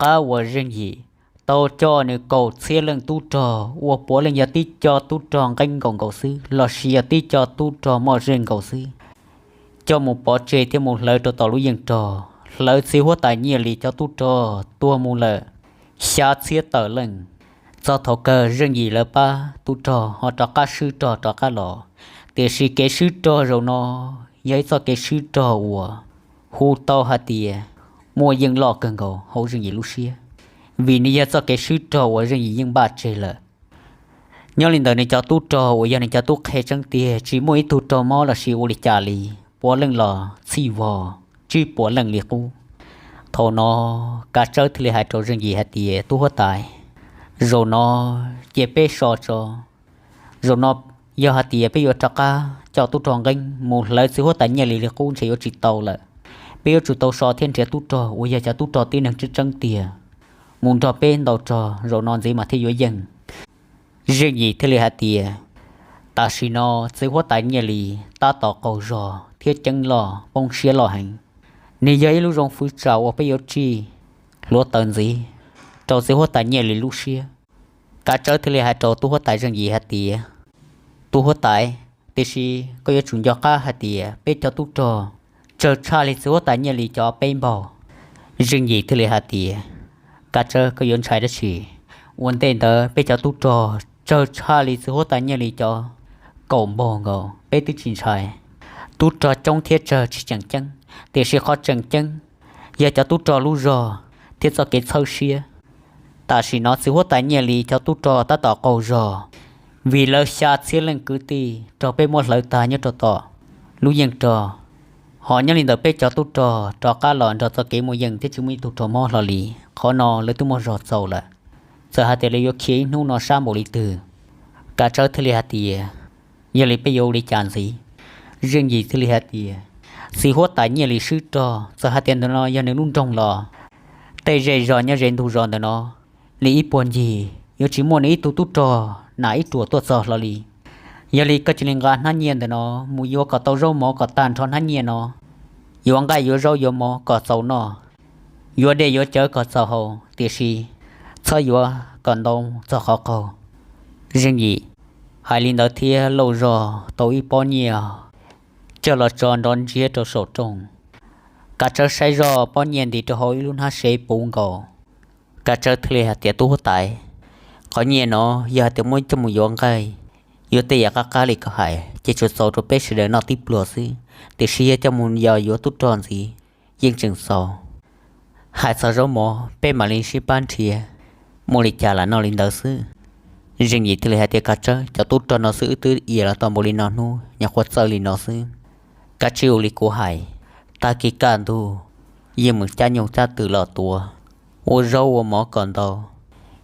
Pab uas Zeej Yim tau coj nws kaum txhiab leej tub rog uas puav leej yog tib co tub rog nqeeb nkaus nkaus xwb lossis yog tib co tub rog moj zeej nkaus xwb, coj mus pov tseg thiab mus hlawv rau tom lub yeej rog, hlawv txiv huab tais Nyiaj Lis cov tub rog tuag mus lawm xya txhiab tawm leej. Txog thaum kawg Zeej Yim lawv pab tub rog ho rov qab swb rog rov qab los, tiam sis kev swb rog zaum no yog ib txoj kev swb rog uas hu tau hais tias muaj yeej loj kawg nkaus hauv Zeej Yim lub siab, vim nws yog txoj kev swb rog uas Zeej Yim yeej npaj tseg lawm. Nyob li ntawd nws cov tub rog uas yog nws cov tub qhe tseeb tiag tsis muaj ib tug raug mob lossis ua li cas li, puav leej los txhij vog, tsis puav leej li qub. Thaum no Kav Tsawb thiaj li hais rau Zeej Yim hais tias, Tub huab tais, zaum no cia peb so tso. Zaum no yog hais tias peb yuav rov qab coj tub rog nqeeb mus hlawv txiv huab tais Nyiaj Lis li qub ntshe yuav tsis tau lawm. Peb yuav tsum tau so thiab nrhiav tub rog uas yog cov tub rog tib neeg tseeb tseeb tiag mus nrog peb ntaus rog zaum no ntxiv mas thiaj yuav yeej. Zeej Yim thiaj li hais tias, Tam sim no txiv huab tais Nyiaj Lis tab tom qaug zog thiab ceeb loj poob siab loj heev. Nws yog ib lub zoo fwv tsam uas peb yuav tsij hluav taws ntxiv rau txiv huab tais Nyiaj Lis lub siab. Kav Tsawb thiaj li hais rau tub huab tais Zeej Yim hais tias, Tub huab tais, tiam sis koj yuav tsum nco qab hais tias peb cov tub rog tsawg tshaj li txiv huab tais Nyiaj Lis cov peb npaug. Zeej Yim thiaj li hais tias, Kav Tsawb, koj yuav ntshai dab tsi? Ua ntej ntawd peb cov tub rog tsawg tshaj li txiv huab tais Nyiaj Lis cov kaum npaug nkaus, peb twb tsis ntshai. Tub rog coob thiab tsawg tsis tseem ceeb, tiam sis qhov tseem ceeb yog cov tub rog lub zog thiab txoj kev txhawb siab. Tam sim no txiv huab tais Nyiaj Lis cov tub rog tab tom qaug zog, vim lawv xya txhiab leej kwv tij raug peb muab hlawv tag nyob rau tom lub yeej rog. Ho nyob li ntawd peb cov tub rog rov qab los nrog txoj kev muaj yeej thiab tsis muaj ib tug raug mob hlo li. Qhov no lawv twb muaj zog txaus lawm. Txawm hais tias lawv yuav khiav ib hnub no sab npaum li twg, Kav Tsawb thiaj li hais tias, Yog li peb yuav ua li cas ntxiv? Zeej Yim thiaj li hais tias, Txiv huab tais Nyiaj Lis swb rog, txawm hais tias ntawm no yog nws lub nroog los tej zej zog nyob ze ntug zos ntawm no li ib puag ncig yuav tsis muaj nws ib tug tub rog nam ib ruam tuaj txog hlo li. Yog li koj cia li nqa hnab nyiaj ntawm no mus yuav kom tau zaub mov kom tag nrho hnab nyiaj no, yuav nqaij yuav zaub yuav mov kom txaus noj, yuav dej yuav cawv kom txaus haus, tiam sis txhob yuav kom ntau txog qhov qaug. Zeej Yim hais li ntawd thiab lauj zog tau ib pob nyiaj coj los tso nrov ntsiag rau saum rooj. Kav Tsawb saib zoj pob nyiaj ntim rau hauv ib lub hnab sev puv nkaus. Kav Tsawb thiaj li hais tias, Tub huab tais, qhov nyiaj no yog hais tias muab coj mus yuav nqaij, yuav tej yam qab qab li koj hais ces tsuas txaus rau peb sawv daws noj tib pluag xwb, tiam sis yog coj mus yos yuav tub rog ntxiv yeej tseem txaus. Hais txog zaub mov peb mam li sib pab nrhiav, muaj li cas lam noj li ntawd xwb. Zeej Yim thiaj li hais tias, Kav Tsawb, cov tub rog no xwb wb twb iav los tau npaum li no hnub, nyuam qhuav txawj li no xwb. Kav tsij ua li kuv hais, tag kis kaj ntug yeej meem cab nyuj cab twm los tuav, ua zaub ua mov kom ntau,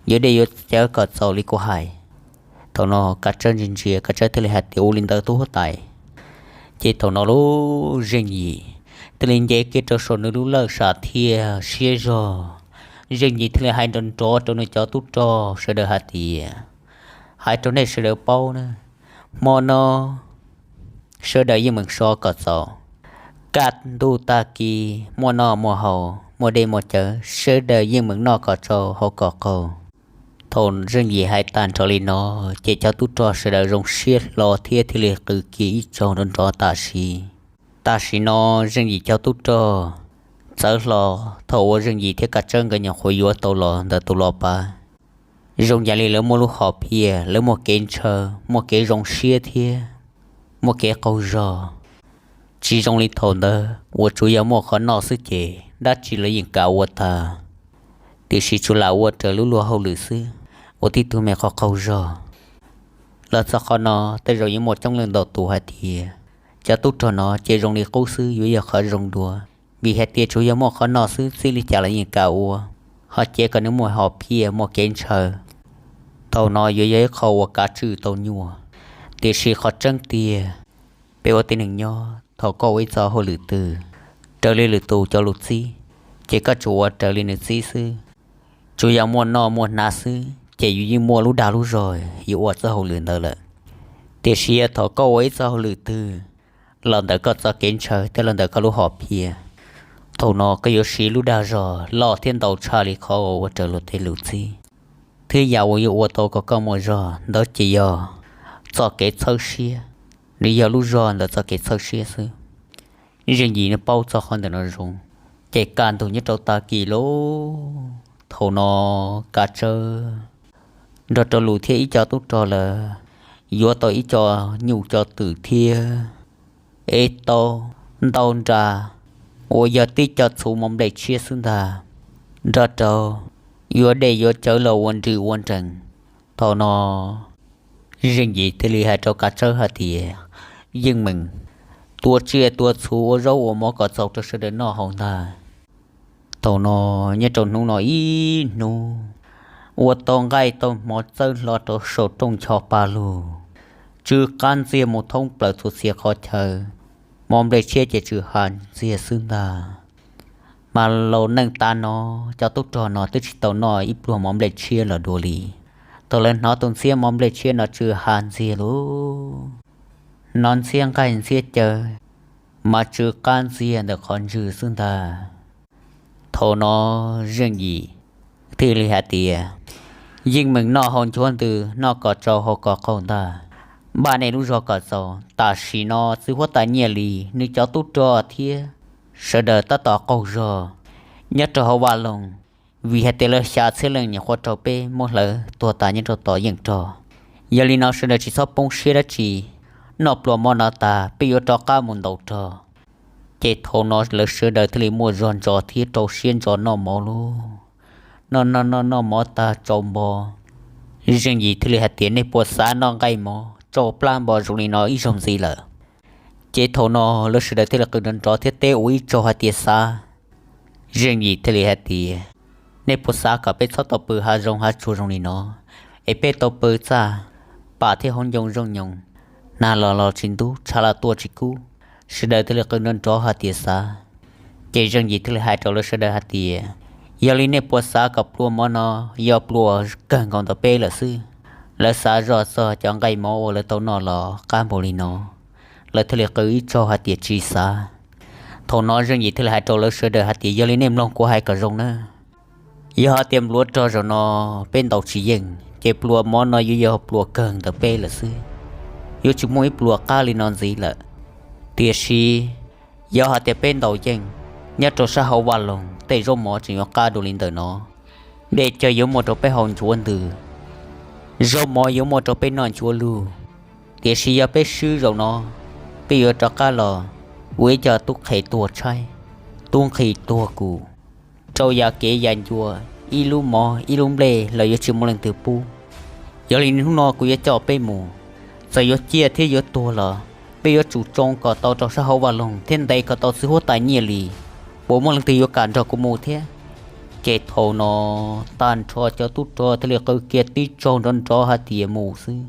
yuav dej yuav cawv kom txaus li kuv hais. Thaum no Kav Tsawb ntsia ntsia, Kav Tsawb thiaj li hais tias, Ua li ntawd tub huab tais. Ces thaum no lub Zeej Yim thiaj li nce kiag rau saum nws lub lawj sam thiaj siab zog. Zeej Yim thiaj li hais nrov nrov rau nws cov tub rog sawv daws hais tias, Hais rau nej sawv daws paub na, hmo no sawv daws yeej meem so kom txaus. Kaj ntug tag kis muaj noj muaj haus, muaj dej muaj cawv, sawv daws yeej meem noj kom tsau haus kom qaug. Thaum Zeej Yim hais tag nrho li no, ces cov tub rog sawv daws zoo siab hlo thiab thiaj li qw kiag ib zaug nrov nrov tam sim. Tam sim no Zeej Yim cov tub rog txawv hlo, thaum uas Zeej Yim thiab Kav Tsawb nkawd nyuam qhuav yuav tau los ntawm tus los pav, zoo yam li lawv muaj lub hom phiaj, lawv muaj kev ntshaw, muaj kev zoo siab thiab muaj kev qaug zog. Tsis zoo li thaum ntawd uas tsuas yog muaj qhov noj xwb ces dab tsi lawv yeej kam ua tag, tiam sis tsuas lam ua raws lub luag hauj lwm xwb, ua tib tug me qhov qaug zog. Los txog qhov no tej zaum yuav muaj coob leej ntau tus hais tias, cov tub rog no ces zoo li qub xwb yuav yog qhov zoo dua, vim hais tias tsuas yog muaj qhov noj xwb txij li cas lawv yeej kam ua, ho cev kom nws muaj hom phiaj muaj kev ntshaw. Thaum no yuav yog ib qho uas kav tswj tau nyuaj. Tiam sis qhov tseeb tiag, peb ua tib neeg nyob, thaum koj ua ib txoj hauj lwm twg raws li lwm tus cov lus txib, ces koj tsuas ua raws li nws txib xwb. Tsuas yog muaj noj muaj hnav xwb ces yus yeej muaj lub dag lub zog yuav ua txoj hauj lwm ntawd lawm. Tiam sis yog thaum koj ua ib txoj hauj lwm twg los ntawm koj txoj kev ntshaw thiab los ntawm koj lub hom phiaj, Thaum no koj yuav siv lub dag zog loj thiab ntau tshaj li qhov uas ua raws luag tej lus txib, thiab yam uas yuav ua tau kom koj muaj zog ntawd ces yog txoj kev txhawb siab, nws yog lub zog ntawm txoj kev txhawb siab xwb. Zeej Yim nws paub txog qhov ntawm no zoo, ces kaj ntug nyob rau tag kis lauj, thaum no Kav Tsawb nrog rau Lus thiab ib co tub rog lawm yuav tau ib co nyuj co twm thiab ib tau ntau nra uas yog tib co txhuv mov nplej tshiab xwb ntag, nrog rau yuav dej yuav cawv los ua nrws ua nrees. Thaum no Zeej Yim thiaj li hais rau Kav Tsawb hais tias, Yeej meem, tua tsiaj tua txhuv ua zaub ua mov kom txaus rau sawv daws noj haus ntag. Thaum no nyob rau hnub no ib hnub ua tau nqaij tau hmo txawb hlo rau saum rooj ncho pa lug, tsw qab ntxiag mus thoob plaws txhua txhia qhov chaw, mov nplej tshiab ces tsw ha ntxiag xwb ntag. Mas laus neej tav no, cov tub rog no twb tsis tau noj ib pluag mov nplej tshiab los dua li, thaum lawv hnov tus ntxhiab mov nplej tshiab no tsw ha ntxiag lub, hnov ntxhiab nqaij ntxhiab caw mas tsw qab ntxiag ntawm qhov ntswg xwb ntag. Thaum no Zeej Yim thiaj li hais tias, Yeej meem, noj haus nchuav ntws, noj kom tsau haus kom qaug ntag, npaj nej lub zog kom txaus. Tam sim no txiv huab tais Nyiaj Lis nws cov tub rog thiab sawv daws tab tom qaug zog nyob rau hauv vaj loog, vim hais tias lawv xya txhiab leej nyuam qhuav raug peb muab hlawv tuag tas nyob rau tom yeej rog. Yog li no sawv daws tsis txhob poob siab dab tsi, noj pluas mov no tas peb yuav rov qab mus ntaus rog. Ces thaum no lawv sawv daws thiaj li muaj zog ntso thiab rau siab ntso noj mov lauj. Noj noj noj noj mov tag tsau npo, Zeej Yim thiaj li hais tias, Nej puas xav noj nqaij mov tsau plab npo zoo li no ib zaug ntxiv lawm? Ces thaum no lawv sawv daws thiaj li qw nrov nrov thiab teb ua ib tsaug hais tias, Xav. Zeej Yim thiaj li hais tias, Nej puas xav kom peb txhob tau pw hav zoov hav tsuag zoo li no, es peb tau pw txaj pam thiab hauv ncoo zooj nyoos, nag los los tsis ntub, tshav los tuaj tsis kub? Sawv daws thiaj li qw nrov nrov hais tias, Xav. Ces Zeej Yim thiaj li hais rau lawv sawv daws hais tias, Yog li nej puas xav kom pluas mov no yog pluas kawg nkaus ntawm peb lawm xwb? Lawv xav zoj txog cov nqaij mov uas lawv tau noj los qab npaum li no, lawv thiaj li qw ib tsaug hais tias, Tsis xav. Thaum no Zeej Yim thiaj li hais rau lawv sawv daws hais tias, Yog li nej mloog kuv hais kom zoo na. Yog hais tias npluav rog zaum no peb ntaus tsis yeej, ces pluas mov no yuav yog pluas kawg ntawm peb lawm xwb, yuav tsis muaj ib pluas qab li no ntxiv lawm. Tiam sis yog hais tias peb ntaus yeej, nyob rau sab hauv vaj loog tej zaub mov tseem yuav qab dua li ntawm no. Dej cawv yuav muaj rau peb haus nchuav ntws, zaub mov yuav muaj rau peb noj nchuav lug. Tiam sis yog peb swb zaum no, peb yuav rov qab los ua ib co tub qhe tuag tshaib, tub nqhis tuag kum, rau yam kev yam ncua, ib lub mov ib lub nplej los yuav tsis muaj leej twg pub. Yog li hnub no kuv yuav coj peb mus, txawm yuav ciaj thiab yuav tuag los peb yuav tsum tsoo kom tau rau sab hauv vaj loog thiab ntes kom tau txiv huab tais Nyiaj Lis, puas muaj leej twg yuav kam nrog kuv mus thiab? Ces thaum no tag nrho cov tub rog thiaj li qw kiag tib tsaug nrov nrov hais tias, Mus xwb.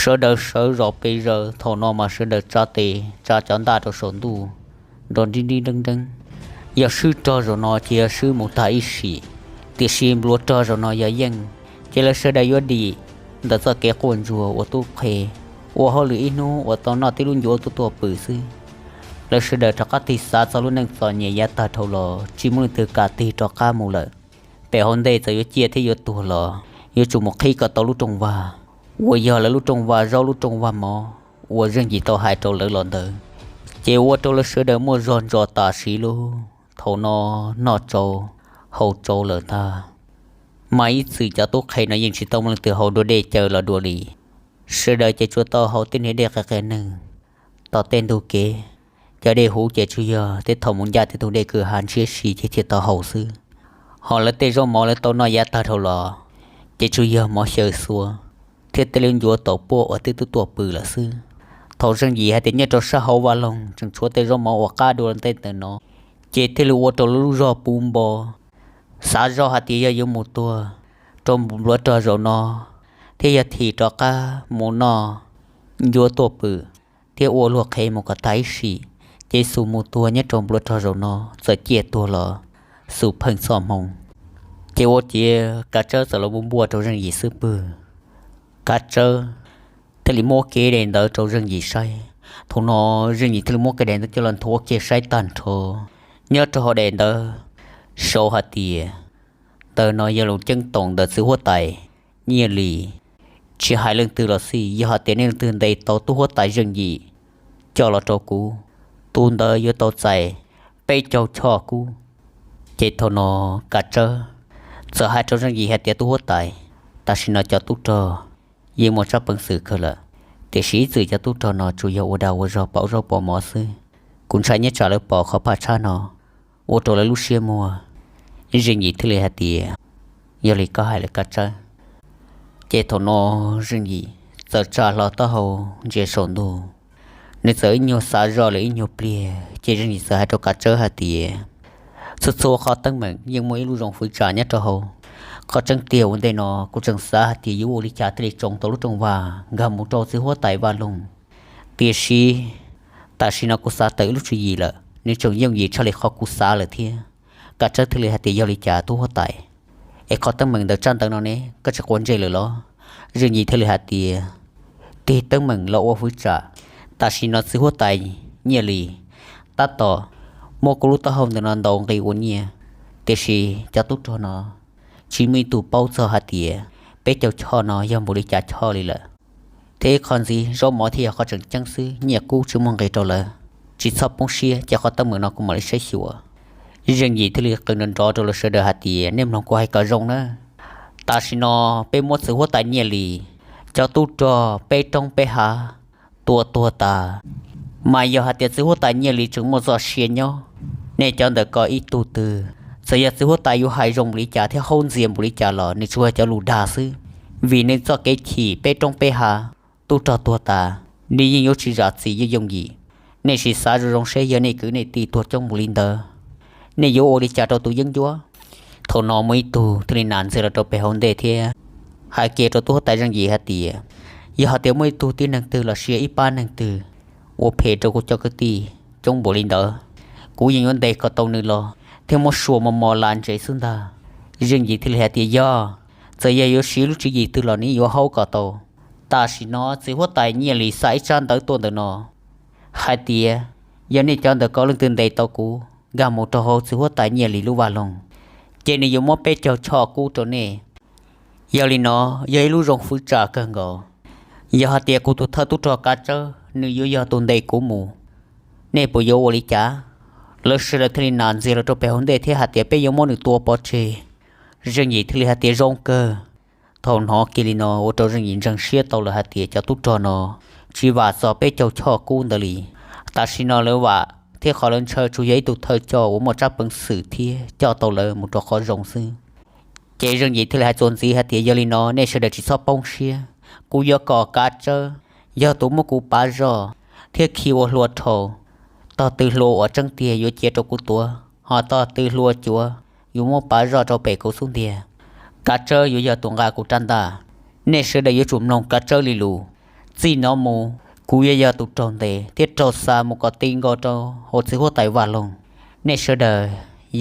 Sawv daws sawv zom pes zaws, thaum no mas sawv daws tsa tes tsa cov ntaj rau saum ntuj nrov nrib nrib nreeb nreeb. Yog swb rog zaum no ces yog swb mus tag ib sim, tiam sis npluav rog zaum no yog yeej, ces lawv sawv daws yuav dim ntawm txoj kev quaj ntsuag ua tub qhe, ua hauj lwm ib hnub uas tau noj tib lub ncuav tuaj tuaj pw xwb. Lawv sawv daws rov qab tig xav txog lub neej txom nyem yav tag dhau los tsis muaj leej twg kam tig rov qab mus lawm. Pem hauv ntej txawm yuav ciaj thiab yuav tuag los yuav tsum mus qhib kom tau lub rooj vag uas yog lawv lub rooj vag zaub lub rooj vag mov uas Zeej Yim tau hais rau lawv los ntawd, ces ua rau lawv sawv daws muaj zog ntso tam sim lub thaum no noj tsau haus tsau lawm ntag. Mas ib txwm cov tub qhe no yeej tsis tau muaj leej twg haus dua dej cawv los dua li. Sawv daws ces tsuas tau haus tej niag dej qias qias neeg. Tom tej ntug kev, cov dej huv ces tsuas yog tej thaum mus ncaj tej tus dej kwj ha ntshiab si ces thiaj tau haus xwb. Ho lawv tej zaub mov lawv tau noj yav tag dhau los, ces tsuas yog mov xyaw xuav thiab tej lub ncuav taus puab uas twb tuaj tuaj pw lawm xwb. Thaum Zeej Yim hais tias nyob rau sab hauv vaj loog tseem tshuav tej zaub mov uas qab dua ntej ntawm no, ces thiaj li ua rau lub zog puv npo. Xav zoj hais tias yog yuav mus tuag rau npluav rog zaum no, thiab yog thim rov qab mus noj ncuav tuaj pw thiab ua luag qhev mus kom tag ib sim, ces xum mus tuag nyob rau npluav rog zaum no, txawm ciaj tuag los xum pheej txoj hmoo. Ces ua ciav Kav Tsawb txawm los npuaj npuaj rau Zeej Yim xub pwg. Kav Tsawb thiaj li muab kev daim ntawv rau Zeej Yim saib. Thaum no Zeej Yim thiaj li muab kev daim ntawv coj los nthuav kiag saib tag nrho, nyob rau hauv daim ntawv sau hais tias ntawm no yog lus ceeb toom ntawm txiv huab tais Nyiaj Lis. Tsis hais leej twg los xij, yog hais tias nej leej twg ntes tau tub huab tais Zeej Yim coj los rau kuv, tus ntawd yuav tau txais peb caug choj kub. Ces thaum no Kav Tsawb txawm hais rau Zeej Yim hais tias, tub huab tais, tam sim no cov tub rog yeej muaj tsab peev xwm kawg lawm, tiam sis ib txwm cov tub rog no tsuas yog ua dag ua zog pauv zaub pauv mov xwb. Kuv ntshai nyob tsam lawv pom qhov phaj tshab no ua rau lawv lub siab muag. Zeej Yim thiaj li hais tias, yog li koj hais lawm Kav Tsawb. Ces thaum no Zeej Yim txawm tsa hlo taub hau ntsia saum ntuj, nws txawm ib nyuag xav zoj lawm ib nyuag pliag, ces Zeej Yim txawm hais rau Kav Tsawb hais tias, txhua txhua qhov teeb meem yeej muaj ib lub zoo fwv tsam nyob rau hauv. Qhov tseeb tiag ua ntej no kuv tseem xav hais tias yuav ua li cas thiaj li tsoo tau lub rooj vag nkag mus rau txiv huab tais Vaj Loog, tiam sis tam sim no kuv xav tawm ib lub tswv yim lawm, nws tseem yooj yim tshaj li qhov kuv xav lawm thiab. Kav Tsawb thiaj li hais tias, yog li cas tub huab tais, es qhov teeb meem ntawm tsab ntawv no ne koj tsis quav ntsej lawm los? Zeej Yim thiaj li hais tias, tig teeb meem los ua fwv tsam, tam sim no txiv huab tais Nyiaj Lis tab tom muab kuv lub taub hau ntawm no ntaus nqi ua nyiaj, tiam sis cov tub rog no tsis muaj ib tug paub txog hais tias peb caug choj no yog npaum li cas choj li lawm. Thiab ib qho ntxiv, zaub mov thiaj yog qhov tseem ceeb xwb, nyiaj kub tsis muaj nqis rau lawv. Tsis txhob poob siab, ces qhov teeb meem no kuv mam li saib xyuas. Zeej Yim thiaj li qw nrov nrov rau lawv sawv daws hais tias, nej mloog kuv hais kom zoo na. Tam sim no peb muab txiv huab tais Nyiaj Lis cov tub rog peb roob peb hav tua tuag tas, mas yog hais tias txiv huab tais Nyiaj Lis tseem muaj txoj sia nyob, nej cov ntawm ko ib tug twg, txawm yog txiv huab tais yuav hais zoo npaum li cas thiab haub ntxias npaum li cas los nws tsuas yog cov lus dag xwb, vim nws txoj kev chim peb roob peb hav, tub rog tuag tas, nws yeej yuav tsis zam txim yooj yooj yim. Nej sim xav zoo zoo seb yog nej kwv nej tij tuag coob npaum li ntawd, nej yuav ua li cas rau tus yeeb ncuab? Thaum no muaj ib tug thiaj li nas ntxiag los rau pem hauv ntej thiab hais kiag rau tub huab tais Zeej Yim hais tias, yog hais tias muaj ib tug tib neeg twg los sis ib pab neeg twg ua phem rau kuv cov kwv tij coob npaum li ntawd, kuv yeej yuav ntes kom tau nws los thiab muab sua mos mos las ntsev xwb ntag. Zeej Yim thiaj li hais tias, yog txawm yog yuav siv lub tswv yim twg los nws yuav haub kom tau. Tam sim no txiv huab tais Nyiaj Lis xa ib tsab ntawv tuaj ntawm no hais tias, yog nej cov ntawm ko leej twg ntes tau kuv nkag mus rau hauv txiv huab tais Nyiaj Lis lub vaj loog, ces nws yuav muab peb caug choj kub rau nej. Yog li no, yog ib lub zoo fwv tsam kawg nkaus. Yog hais tias kuv tus thawj tub rog Kav Tsawb nws yuav yog tus ntes kuv mus, nej puas yuav ua li cas? Lawv sawv daws thiaj li nas ntxiag los rau pem hauv ntej thiab hais tias, peb yuav muab nws tua pov tseg. Zeej Yim thiaj li hais tias, zoo kawg. Thaum hnov kiag li no ua rau Zeej Yim ntseeg siab tau lawm hais tias cov tub rog no tsis vam txog peb caug choj kub ntawd li. Tam sim no lawv vam thiab qhov lawv ntshaw tsuas yog ib tug thawj coj uas muaj tsab peev xwm thiab coj tau lawv mus rau qhov zoo xwb. Ces Zeej Yim thiaj li hais txuas ntxiv hais tias, yog li no nej sawv daws tsis txhob poob siab, kuv yuav kom Kav Tsawb yog tus muab kuv pav zoj thiab khi ua hlua rhau. Tog twg hlua uas tseeb tiag yuav cia rau kuv tuav, ho tog twg hlua cuav yuav muab pav zoj rau pem kuv xub ntiag. Kav Tsawb yuav yog tus nqa kuv rab ntaj. Nej sawv daws yuav tsum mloog Kav Tsawb li lus. Txij no mus kuv yuav yog tus raug ntes thiab raug xa mus kom ti nkaus rau hauv txiv huab tais Vaj Loog. Nej sawv daws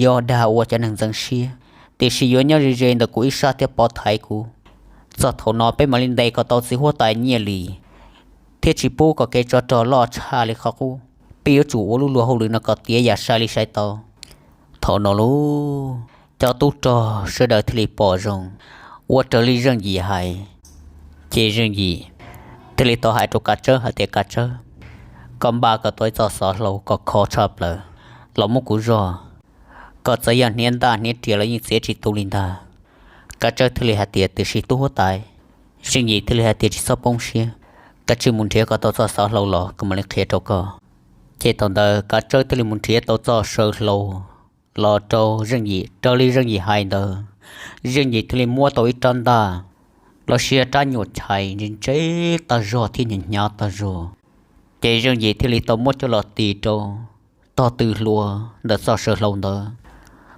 yuav dag ua cov neeg ntxeev siab, tiam sis yuav nyob ze ze ntawm kuv ib sab thiab pov thaiv kuv. Txog thaum no peb mam li ntes kom tau txiv huab tais Nyiaj Lis thiab tsis pub kom kev tsov rog loj tshaj li qhov qub. Peb yuav tsum ua lub luag hauj lwm no kom tiav yam sai li sai tau. Thaum no lauj, cov tub rog sawv daws thiaj li pom zoo ua raws li Zeej Yim hais. Ces Zeej Yim thiaj li tau hais rau Kav Tsawb hais tias, Kav Tsawb, koj npaj kom tau ib txoj xov hlau kom khov tshaj plaws los muab kuv zog, kom txawm yog hniav ntaj hniav riam los yeej txiav tsis tu li ntag. Kav Tsawb thiaj li hais tias, tiam sis tub huab tais. Zeej Yim thiaj li hais tias, tsis txhob poob siab, koj cia li mus nrhiav kom tau txoj xov hlau los kuv mam li qhia rau koj. Ces thaum ntawd Kav Tsawb thiaj li mus nrhiav tau txoj saw hlau los rau Zeej Yim raws li Zeej Yim hais ntawd. Zeej Yim thiaj li muab tau ib rab ntaj los sis rab nyuam chais ntse ntse tag zog thiab hnyav hnyav tag zog. Ces Zeej Yim thiaj li tau muab coj los tis rau tog twg hlua ntawm txoj saw hlau ntawd.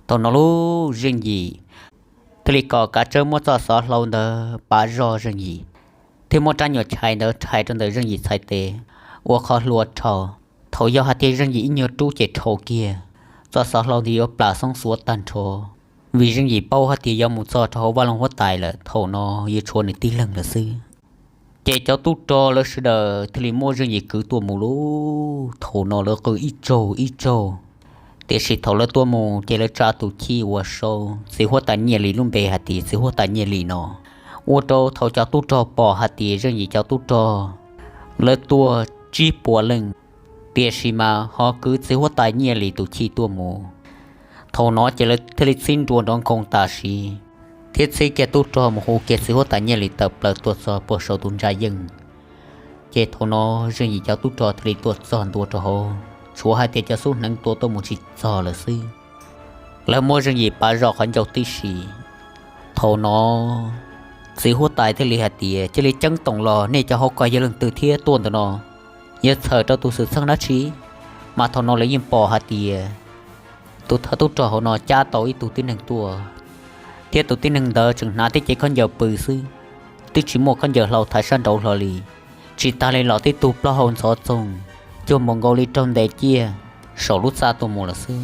Thaum no lauj, Zeej Yim thiaj li kom Kav Tsawb muab txoj xov hlau ntawd pav zog Zeej Yim, thiab muab rab nyuam chais ntawd rhais rau ntawm Zeej Yim txhais tes ua qhov hlua rhau. Thaum yog hais tias Zeej Yim ib nyuag rub ces rhau kiag, txoj xov hlau ntawd yuav plam xoob xuav tag nrho, vim Zeej Yim paub hais tias yog mus txog rau hauv vaj loog huab tais lawm thaum no yuav tshuav nws tib leeg lawm xwb. Ces cov tub rog lawv sawv daws thiaj li muab Zeej Yim kwv tuaj mus lauj. Thaum no lawv qw ib tsaug ib tsaug, Tiam sis thaum lawv tuaj mus ces lawv tsa tus chij uas sau txiv huab tais Nyiaj Lis lub npe hais tias txiv huab tais Nyiaj Lis no, ua rau thaum cov tub rog pom hais tias Zeej Yim cov tub rog lawv tuaj tsib puas leej, tiam sis mas ho kwv txiv huab tais Nyiaj Lis tus chij tuaj mus. Thaum no ces lawv thiaj li txib nruas nrov nkoos tam sim, thiab txib kiag tub rog mus hu kiag txiv huab tais Nyiaj Lis tawm plaws tuaj txog puag saum tus ntsa yeej. Ces thaum no Zeej Yim cov tub rog thiaj li tuaj txog ntua rau hauv, tshuav hais tias cov xub hneev tua tuaj mus tsis txog lawm xwb. Lawv muab Zeej Yim pav zoj qhov ncauj tib si. Thaum no txiv huab tais thiaj li hais tias, cia li ceeb toom los, nej cov hauv ko yog leej twg thiab tuaj ntawm no? Yog txhawm rau tus xwm txheej dab tsi? Mas thaum no lawv yeej pom hais tias tus thawj tub rog hauv no cab tau ib tug tib neeg tuaj, thiab tus tib neeg ntawd tseem hnav tib cev khaub ncaws pw xwb, twb tsis muaj khaub ncaws hlau thaiv sab nraud hlo li. Tsis tas li los tib tug plaub hau ntxhov txoog, cuag npaum nkaus li raug ntes ciaj saum lub txaj tuaj mus lawm xwb.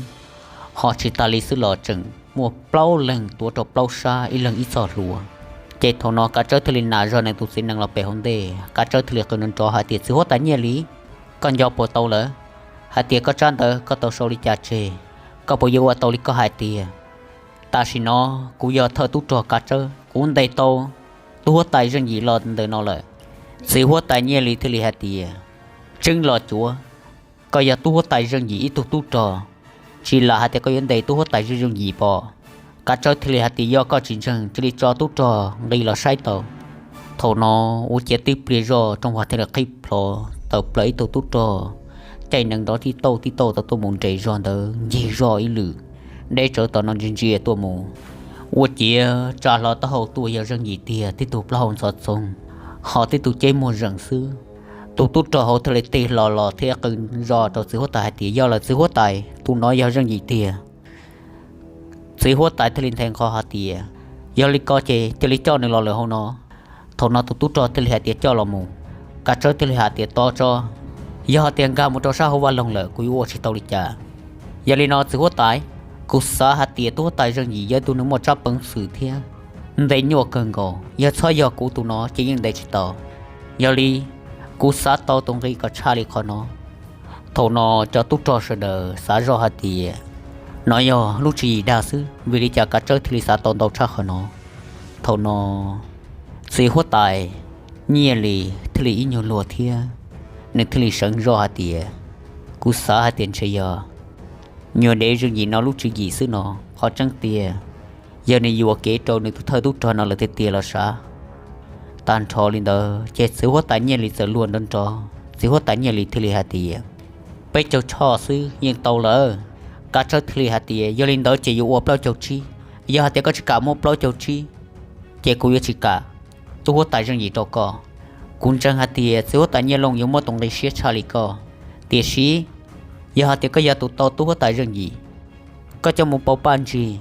Ho tsis tas li xwb los tseem muaj plaub leeg tuav rau plaub sab, ib leeg ib txoj hlua. Ces thaum no Kav Tsawb thiaj li nam zog nws tus txiv nees los pem hauv ntej, Kav Tsawb thiaj li qw nrov nrov hais tias, txiv huab tais Nyiaj Lis, koj nco puas tau lawm? Hais tias koj tsab ntawv koj tau sau li cas tseg? Koj puas yuav ua tau li koj hais tiag? Tam sim no kuv yog thawj tub rog Kav Tsawb, kuv ntes tau tub huab tais Zeej Yim los ntawm no lawm. Txiv huab tais Nyiaj Lis thiaj li hais tias, tseeb los cuav, koj yog tub huab tais Zeej Yim ib tug tub rog, tsis lam hais tias koj yuav ntes tub huab tais Zeej Yim pom. Kav Tsawb thiaj li hais tias, yog koj tsis ntseeg cia li tso tub rog nqis los saib tau. Thaum no ua ciav tib pliag zoj rooj vag thiaj li qhib plho, tawm plaws ib tug tub rog caij nees nrov tib tauj tib tauj tau tuaj mus nres zog ntawd ncig zoj ib lwm, deb tsawv tom no ntsia ntsia tuaj mus. Ua ciav tsa hlo taub hau tuaj yog Zeej Yim tiag, tib tug plaub hau ntxhov txoog, ho tib tug ceb muag zeem xwb. Tus tub rog hauv thiaj li tig hlo los thiab qw zoj rau txiv huab tais hais tias, yog lawm txiv huab tais, tus no yog Zeej Yim tiag. Txiv huab tais thiaj li nthe nqho hais tias, yog li ko ces cia li coj nws los lawm hauv no. Thaum no tus tub rog thiaj li hais tias, coj los mus. Kav Tsawb thiaj li hais tias, tos tso, yog hais tias nkag mus rau sab hauv vaj loog lawm kuv yuav ua tsis tau li cas. Yog li no txiv huab tais, kuv xav hais tias tub huab tais Zeej Yim yog ib tug neeg muaj tsab peev xwm thiab ntes nyuaj kawg nkaus, yog txhob yog kuv tus no ces yeej ntes tsis tau. Yog li, kuv xav tau tus nqi kom tshaj li qhov no. Thaum no cov tub rog sawv daws xav zoj hais tias, no yog lub tswv yim dag xwb, vim li cas Kav Tsawb thiaj li xav tau ntau tshaj qhov no. Thaum no txiv huab tais Nyiaj Lis thiaj li ib nyuag luag thiab, nws thiaj li seev zoj hais tias, kuv xav hais tias ntshe yog nyuag dev Zeej Yim no lub tswv yim xwb no. Qhov tseeb tiag, yog nws yuam kev rau nws tus thawj tub rog no lawm tiag tiag los sav. Tag nrho li ntawd ces txiv huab tais Nyiaj Lis txawm luag nrov nrov, txiv huab tais Nyiaj Lis thiaj li hais tias, peb caug choj xwb yeej tau lawm. Kav Tsawb thiaj li hais tias, yog li ntawd ces yuav ua plaub caug tsib. Yog hais tias koj tsis kam muab plaub caug tsib, ces kuv yuav tsis kam tub huab tais Zeej Yim rau koj. Kuv ntseeg hais tias txiv huab tais Nyiaj Looj yuav muab tus nqi siab tshaj li koj, tiam sis yog hais tias koj yog tus tau tub huab tais Zeej Yim, koj coj mus pauv paj ntsig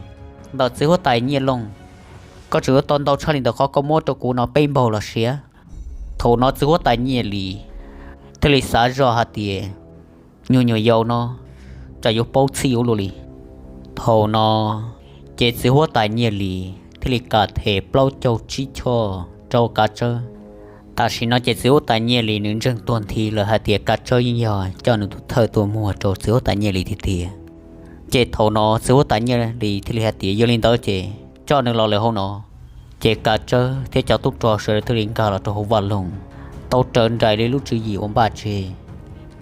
ntawm txiv huab tais Nyiaj Looj, koj tseem yuav tau ntau tshaj li ntawm qhov koj muab rau kuv no peb npaug los siav. Thaum no txiv huab tais Nyiaj Lis thiaj li xav zoj hais tias, nyuag nyuam yaus no tsam yuav paub txhij ua luaj li. Thaum no ces txiv huab tais Nyiaj Lis thiaj li kam them plaub caug tsib choj rau Kav Tsawb. Tam sim no ces txiv huab tais Nyiaj Lis nws ntseeg tuag nthi lawm hais tias Kav Tsawb yeej yog coj nws tus thawj tuaj muag rau txiv huab tais Nyiaj Lis tiag tiag. Ces thaum no txiv huab tais Nyiaj Lis thiaj li hais tias, yog li ntawd ces coj nws los lawm hauv no. Ces Kav Tsawb thiab cov tub rog sawv daws thiaj li nkag los rau hauv vaj loog, tau raws nraim li lub tswv yim uas npaj tseg.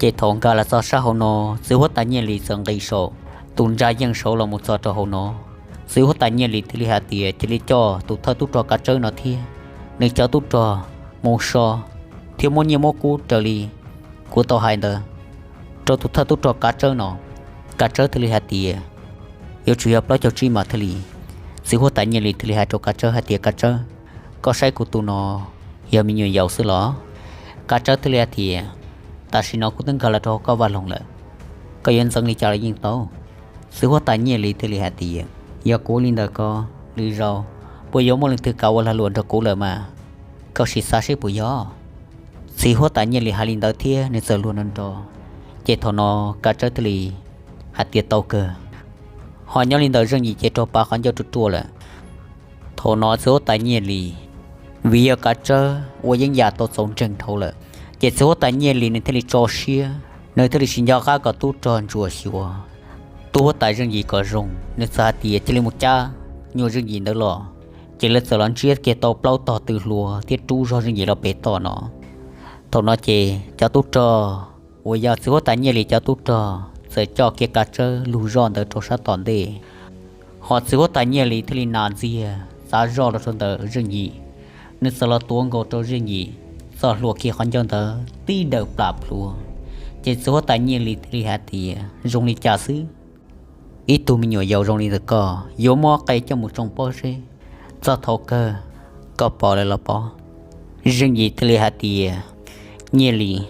Ces thaum nkag los txog sab hauv no, txiv huab tais Nyiaj Lis txawm nqis saum tus ntsa yeej saud los mus txog rau hauv no. Txiv huab tais Nyiaj Lis thiaj li hais tias, cia li coj tus thawj tub rog Kav Tsawb no thiab nws cov tub rog mus so thiab muab nyiaj muab kub raws li kuv tau hais ntawd rau tus thawj tub rog Kav Tsawb no. Kav Tsawb thiaj li hais tias, yuav tsum yog plaub caug tsib mas thiaj li. Txiv huab tais Nyiaj Lis thiaj li hais rau Kav Tsawb hais tias, Kav Tsawb, koj saib kuv tus no yog me nyuam yaus xwb los? Kav Tsawb thiaj li hais tias, tam sim no kuv twb nkag los rau hauv koj vaj loog lawm, koj yuav ntxeev li cas los yeej tau. Txiv huab tais Nyiaj Lis thiaj li hais tias, yog kuv li ntawd ko, lwm zaus puas yuav muaj leej twg kam ua lag luam nrog kuv lawm mas, koj sim xav seb puas yog. Txiv huab tais Nyiaj Lis hais li ntawd thiab nws txawm luag nrov nrov. Ces thaum no Kav Tsawb thiaj li hais tias, tau kawg. Ho nyob li ntawd Zeej Yim ces raug pav qhov ncauj ruaj ruaj lawm. Thaum no txiv huab tais Nyiaj Lis, vim yog Kav Tsawb ua yeeb yam tau txaus ntseeg dhau lawm, ces txiv huab tais Nyiaj Lis nws thiaj li tso siab, nws thiaj li tsis nco qab kom tub rog ntsuas xyuas. tub huab tais Zeej Yim kom zoo, nws txawm hais tias cia li mus cab nyuag Zeej Yim ntawd los. Ces lawv txawm los ntsiab kiag tau plaub tog tw hluas thiab rub zog Zeej Yim los pem toj no. Thaum no ces cov tub rog uas yog txiv huab tais Nyiaj Lis cov tub rog txawm coj kiag kav tsawb lug zoj ntawd rau sab tom ntej, ho txiv huab tais Nyiaj Lis thiaj li nas ntxiag txav zoj los rau ntawm Zeej Yim. Nws txawm los tuav nkaus rau Zeej Yim txoj hlua kiag qhov ncauj ntawd tib daws plam plhuav. Ces txiv huab tais Nyiaj Lis thiaj li hais tias zoo li cas xwb, ib tug me nyuam yaus zoo li ntawm koj yuav muab qe coj mus tsoo pob zeb, txog thaum kawg koj pom lawm los pob? Zeej Yim thiaj li hais tias Nyiaj Lis,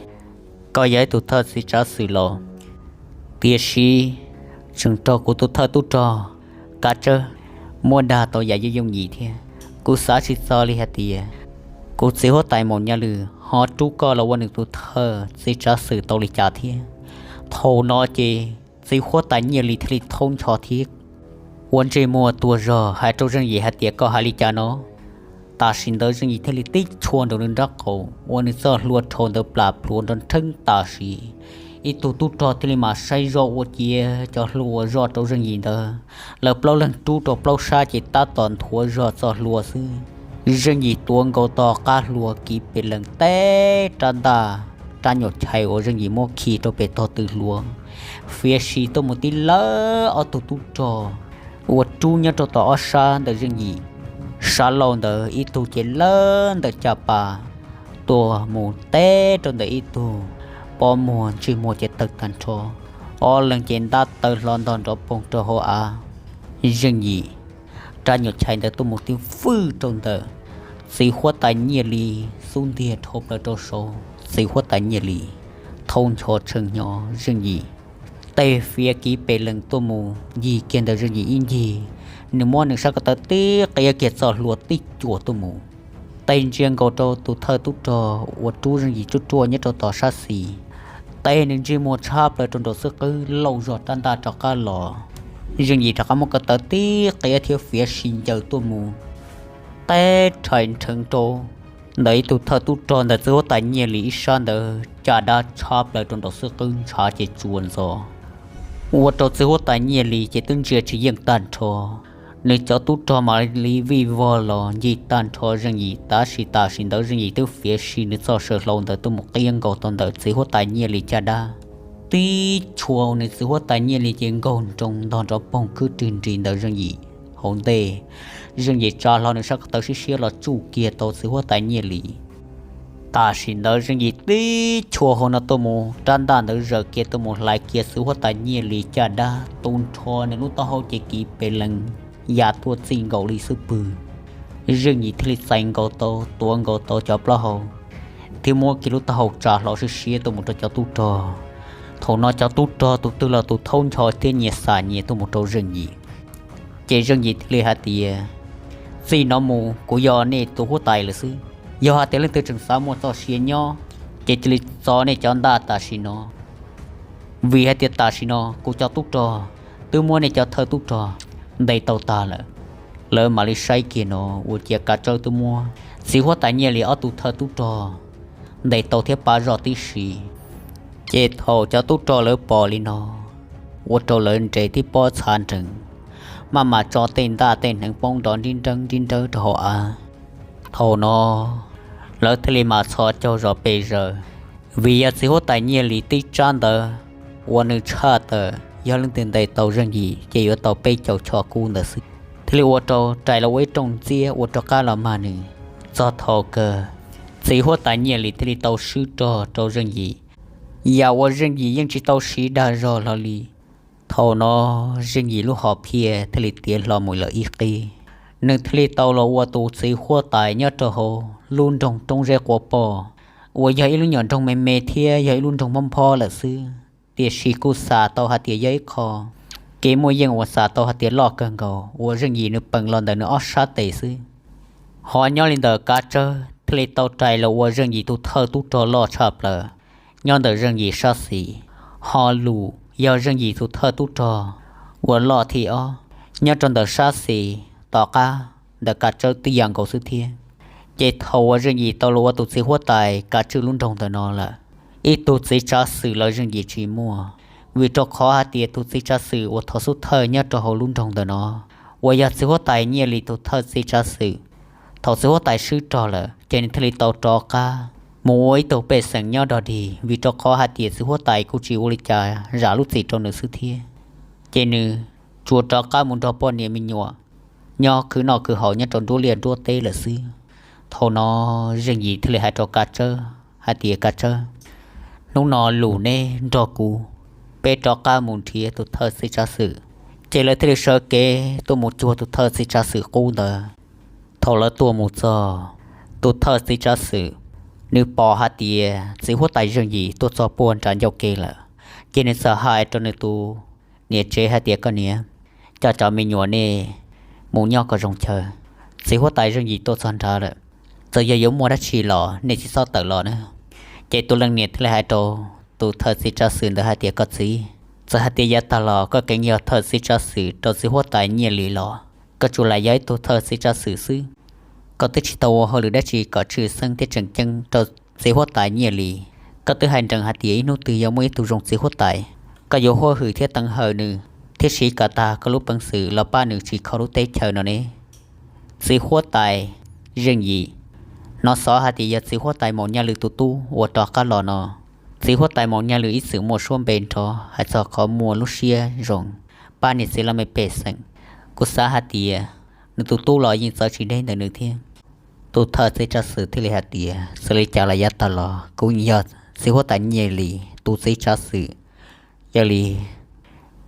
koj yog ib tug thawj txiv tsav xwm laus, tiam sis tseem raug kuv tus thawj tub rog kav tsawb muab dag tau yam yooj yooj yim thiab. Kuv xav tsis txog li hais tias kuv txiv huab tais Maum Nyaj Lwm ho rub koj los ua nws tus thawj txiv tsav xwm tau li cas thiab. Thaum no ces txiv huab tais Nyiaj Lis thiaj li thaub ncho thiab ua ntsej muag tuag zog hais rau Zeej Yim hais tias koj hais li cas no? Tam sim ntawd Zeej Yim thiaj li tib chua nraum nws nrab qaum ua nws txoj hlua rhau ntawd plam plhuav nrov nrheeb tam sim. Ib tug tub rog thiaj li mam saib zoj ua ciav cov hlua zoj rau Zeej Yim ntawd. Lawv plaub leeg rub rau plaub sab ces tab tom nthuav zog txoj hlua xwb. Zeej Yim tuav nkaus tog qab hlua kiv pes lees teb rab ntaj, rab nyuam chais uas Zeej Yim muab khi rau pem tog tw hlua, fiav si tuaj mus tib lawv ob tug tub rog uas rub nyob rau tom ob sab ntawm Zeej Yim. Sab laug ntawd ib tug ces lawv ntawm caj pas tuaj mus teb rau ntawm ib tug, pob muag ntsej muag ces tawg tag nrho, ob leeg ces ntab taw hlo ntog nrov poog rau hauv av. Zeej Yim rab nyuam chais ntawd tuaj mus tib fwj rau ntawm txiv huab tais Nyiaj Lis xub ntiag dhau plaws rau saud. Txiv huab tais Nyiaj Lis thaub ncho tshee hnyo Zeej Yim, tej fiav kiv pes lees tuaj mus ncig kiag ntawm Zeej Yim ib ncig. Nws muab nws sab ko taw tib qiab kiag txoj hlua tib cuam tuaj mus, tej ntsia nkaus rau tus thawj tub rog uas rub Zeej Yim tsuj ruaj nyob rau tom sab xis. Tej nws ntsej muag tshab plaws rau nraum xwb qwb lauj zog rab ntaj rov qab los. Zeej Yim rov qab muab ko taw tib qiab thiab fiav si ncaws tuaj mus, teb rhais nrheev rau ntawm ib tug thawj tub rog ntawm txiv huab tais Nyiaj Lis ib sab ntawd caj dab tshab plaws rau nraum xwb qwb ntshav ces tsuas ntxov, ua rau txiv huab tais Nyiaj Lis ces twb ntsia tsis yeej tag nrho. Nws cov tub rog mam li vij vog los ncig tag nrho Zeej Yim, tab sis tam sim ntawd Zeej Yim twb fiav si nws txoj saw hlau ntawd tuaj mus qiab nkaus tau ntawm txiv huab tais Nyiaj Lis caj dab, tib chua nws txiv huab tais Nyiaj Lis ces nkaug nroo ntog nrov poog khwb rwg nris ntawm Zeej Yim hauv ntej. Zeej Yim tsa hlo nws sab ko taw siab siab los tsuj kiag tau txiv huab tais Nyiaj Lis. Tam sim ntawd Zeej Yim tib chua hauv no tuaj mus, rab ntaj ntawd zaws kiag tuaj mus hlais kiag txiv huab tais Nyiaj Lis caj dab, tu nrho nws lub taub hau ces kiv pes lees ya tuaj txij nkaus li xub pwg. Zeej Yim thiaj li txais nkaus tau, tuav nkaus tau cov plaub hau thiab muab kiag lub taub hau tsa hlo siab siab tuaj mus rau cov tub rog. Thaum no cov tub rog tus twg los tus thaub ncho thiab nyias xam nyias tuaj mus rau Zeej Yim. Ces Zeej Yim thiaj li hais tias, txij no mus kuv yog nej tus huab tais lawm xwb. Yog hais tias leej twg tseem xav muaj txoj sia nyob, ces cia li txo nej cov ntaj tam sim no, vim hais tias tam sim no kuv cov tub rog twb muab nej cov thawj tub rog ntes tau tag lawm. Lawv mam li saib kiag no ua ciav kav tsawb twb muab txiv huab tais Nyiaj Lis ob tug thawj tub rog ntes tau thiab pab zoj tib si. Ces thaum cov tub rog lawv pom li no, ua rau lawv nres tib pob txha nrees, maj mam tso tej ntaj tej hneev poob nrov nrib nreeb nrib nrawb rau hauv av. Thaum no lawv thiaj li mam txhos caug zos pes zaws, vim yog txiv huab tais Nyiaj Lis tib tsab ntawd uas nws tshaj tawm yog leej twg ntes tau Zeej Yim ces yuav tau peb caug choj kub ntawd xwb. Thiaj li ua rau rais los ua ib rooj ntxiab ua rov qab los mag nws. Txog thaum kawg, txiv huab tais Nyiaj Lis thiaj li tau swb rog rau Zeej Yim, yam uas Zeej Yim yeej tsis tau siv dag zog hlo li. Thaum no Zeej Yim lub hom phiaj thiaj li tiav hlo mus lawm ib qib, nws thiaj li tau los ua tus txiv huab tais nyob rau hauv lub nroog Roob Zeb Quav Poj, uas yog ib lub nyuam nroog me me thiab yog ib lub nroog mob nphob lawm xwb, tiam sis kuj xam tau hais tias yog ib qho kev muaj yeej uas xam tau hais tias loj kawg nkaus uas Zeej Yim nws peem los ntawm nws ob sab tes xwb. Ho nyob li ntawm Kav Tsawb thiaj li tau rais los ua Zeej Yim tus thawj tub rog loj tshaj plaws nyob ntawm Zeej Yim sab xis. Ho Lus yog Zeej Yim tus thawj tub rog uas loj thib ob nyob rau ntawm sab xis tom qab ntawm Kav Tsawb tib yam nkaus xwb thiab. Ces thaum uas Zeej Yim tau los ua tus txiv huab tais kav tswj lub nroog ntawm no lawm, ib tug txiv tsav xwm los Zeej Yim tsis muaj, Vim rau qhov hais tias tus txiv tsav xwm uas thov xub thawj nyob rau hauv lub nroog ntawm no uas yog txiv huab tais Nyiaj Lis tus thawj txiv tsav xwm, thaum txiv huab tais swb rog lawm ces nws thiaj li tau rov qab mus ua ib tug pej xeem nyob dog dig, vim rau qhov hais tias txiv huab tais kuj tsis ua li cas zam lub txim rau nws xwb thiab. Ces nws tsuas rov qab mus nrog poj niam me nyuam nyob khwv noj khwv haus nyob rau nruab liaj nruab teb lawm xwb. Thaum no Zeej Yim thiaj li hais rau Kav Tsawb hais tias, Kav Tsawb, hnub no lus neb nrog kuv, peb rov qab mus nrhiav tus thawj txiv tsav xwm. Ces lawv thiaj li sawv kev tuaj mus cuag tus thawj txiv tsav xwm qub ntawd. Thaum lawv tuaj mus txog, tus thawj txiv tsav xwm nws pom hais tias txiv huab tais Zeej Yim tuaj txog puag nram ncauj ke lawm, ces nws txawm hais rau nws tus niam tsev hais tias, Koj niam, coj cov me nyuam nej mus nyob kom zoo chaw, txiv huab tais Zeej Yim tuaj txog nrad lawm. Txawm yog yuav muaj dab tsi los nej tsis txhob tawm los na. Ces tus leej niam thiaj li hais rau tus thawj txiv tsav xwm ntawd hais tias, Koj txiv, txawm hais tias yav tag los koj kheev yog thawj txiv tsav xwm rau txiv huab tais Nyiaj Lis los koj tsuas lam yog ib tug thawj txiv tsav xwm xwb. Koj twb tsis tau ua hauj lwm dab tsi kom tshwj xeeb thiab tseem ceeb rau txiv huab tais Nyiaj Lis. Koj twb hais nrees hais tias ib hnub twg yuav muaj ib tug zoo txiv huab tais, koj yuav huab hwm thiab teev hawm nws thiab siv kom tag koj lub peev xwm los pab nws tsim kho lub teb chaws no ne. Txiv huab tais Zeej Yim, hnov xov hais tias yog txiv huab tais Maum Nyaj Lwm tus tub uas rov qab los no. Txiv huab tais Maum Nyaj Lwm ib txwm muaj suab npe nrov hais txog qhov muaj lub siab zoo pab niam txiv laj mej pej xeem. Kuv xav hais tias nws tus tub los yeej txawv tsis deb ntawm nws thiab. Tus thawj txiv tsav xwm thiaj li hais tias, Txawm li cas los yav tag los kuv yog txiv huab tais Nyiaj Lis tus txiv tsav xwm, yog li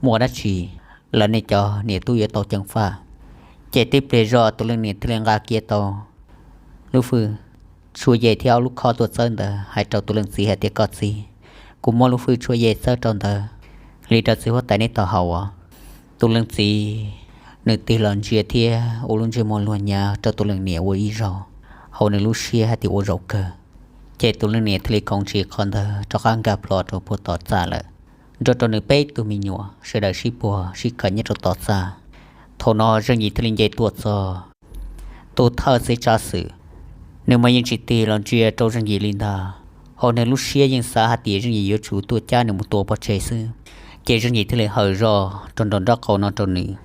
muaj dab tsi los nej cov niam tub yuav tau ceev faj. Ces tib pliag zog tus leej niam thiaj li nqa kiag tau lub fwj tshuaj yej thiab ob lub khob tuaj txawb ntawd hais rau tus leej txiv hais tias, Koj txiv, kuv muab lub fwj tshuaj yej txawb rau ntawd li rau txiv huab tais neb tau haus os. Tus leej txiv nws tig los ntsia thiab ua lub ntsej muag luag nyav rau tus leej niam ua ib zaug, hauv nws lub siab hais tias ua zaum kawg. Ces tus leej niam thiaj li koom tsis qhov ntawd rov qab nkag plho rau puag tom txaj lawm, nrog rau nws peb tug me nyuam sawv daws sib puag sib khaws nyob rau tom txaj. Thaum no Zeej Yim thiaj li nce tuaj txog. Tus thawj txiv tsav xwm, nws mas yeej tsis tig los ntsia rau Zeej Yim li ntag, hauv nws lub siab yeej xav hais tias Zeej Yim yuav tsum tuaj cab nws mus tua pov tseg xwb. Ces Zeej Yim thiaj li hawm zog rau nraum nraub qaum no rau nws.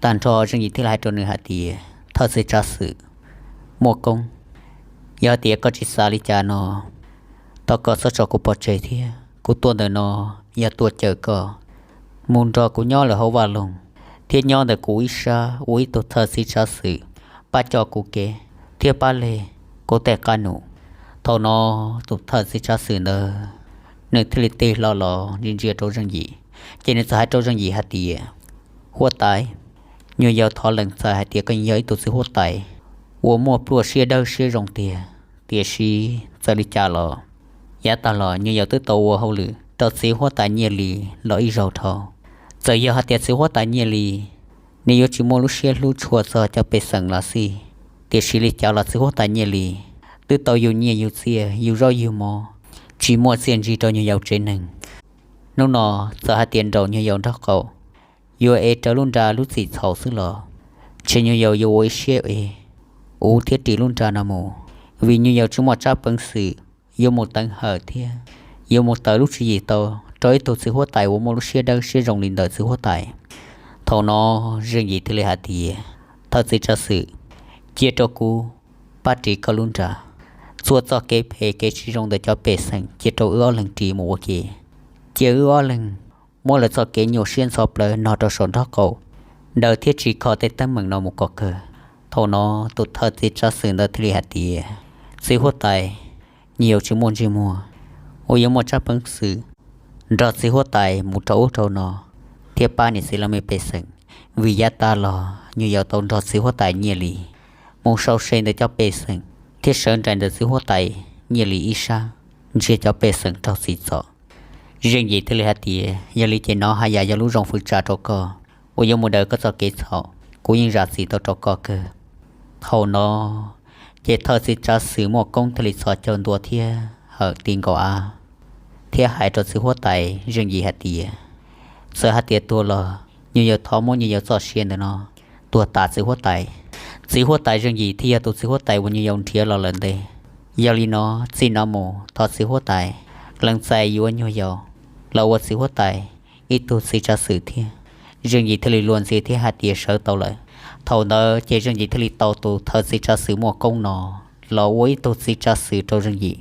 Tag nrho Zeej Yim thiaj li hais rau nws hais tias, Thawj txiv tsav xwm, Muaj Koob, yog hais tias koj tsis xav li cas no, thov koj txhob tso kuv pov tseg thiab. Kuv tuaj ntawm no yog tuaj caw koj mus nrog kuv nyob lawm hauv vaj loog, thiab nyob ntawm kuv ib sab ua ib tug thawj txiv tsav xwm, pab coj kuv kev thiab pab leg kuv tej qab num. Thaum no tus thawj txiv tsav xwm ntawd nws thiaj li tig hlo los ntsia ntsia rau Zeej Yim, ces nws txawm hais rau Zeej Yim hais tias, Huab tais, nyuag yaus thov lees txais hais tias koj yog ib tug txiv huab tais uas muaj pluaj siab dawb siab zoo tiag, tiam sis txawm li cas los yav tag los nyuag yaus twb tau ua hauj lwm rau txiv huab tais Nyiaj Lis los ib zaug dhau. Txawm yog hais tias txiv huab tais Nyiaj Lis nws yuav tsis muaj lub siab hlub tshua txog cov pej xeem los xij, tiam sis li cas los txiv huab tais Nyiaj Lis twb tau yug nyiaj yug txiaj yug zaub yug mov, tsis muaj txiaj ntsig rau nyuag yaus tsev neeg. Hnub no txawm hais tias nraum nyuag yaus nraub qaum yuav ev rawv lub nra lub txim txhaum xwb los ntshe nyuag yaus yuav ua ib siab ev uv thiab ris lub nra no mus, vim nyuag yaus tsis muaj tsab peev xwm yuav mus teev hawm thiab yuav mus tawm lub tswv yim tau rau ib tug txiv huab tais uas muaj lub siab dawb siab zoo li ntawm txiv huab tais. Thaum no Zeej Yim thiaj li hais tias, Thawj txiv tsav xwm, cia rau kuv pab ris koj lub nra. Txhua txoj kev phem kev tsis zoo ntawm cov pej xeem cia rau wb ob leeg ris mus ua ke. Cia wb ob leeg muab lawv txoj kev nyuaj siab ntxhov plawv no rau saum nraub qaum, daws thiab tsim kho tej teeb meem no mus kom kawg. Thaum no tus thawj txiv tsav xwm ntawd thiaj li hais tias, Txiv huab tais, nyuag yaus tsis muaj ntsej muag uas yuav muaj tsab peev xwm nrog txiv huab tais mus rau ub rau no thiab pab niam txiv laj mej pej xeem, vim yav tas los nyuag yaus tau nrog txiv huab tais Nyiaj Lis mus sau se ntawm cov pej xeem thiab sawv nraim ntawm txiv huab tais Nyiaj Lis ib sab, nrhiav cov pej xeem raug txim txom. Zeej Yim thiaj li hais tias, Yog li ces nov haj yam yog lub zoo fwv tsa rau koj uas yuav mus daws koj txoj kev txhaum, kuv yeej zam txim tau rau koj kawg. Thaum no ces thawj txiv tsav xwm Muaj Koob thiaj li txhos caug ntua thiab hawm ti nkaus av thiab hais rau txiv huab tais Zeej Yim hais tias, Txawm hais tias tuag los nyuag yaus thov muab nyuag yaus txoj sia ntawm no tuag tas txiv huab tais. Txiv huab tais Zeej Yim thiaj yog tus txiv huab tais uas nyuag yaus nrhiav los lawm ntej. Yog li no txij no mus thov txiv huab tais lees txais yuav nyuag yaus los ua txiv huab tais, ib tug txiv tsav xwm thiab. Zeej Yim thiaj li luag ntxhi thiab hais tias sawv tau lawm. Thaum ntawd ces Zeej Yim thiaj li tau tus thawj txiv tsav xwm Muaj Koob no los ua ib tug txiv tsav xwm rau Zeej Yim,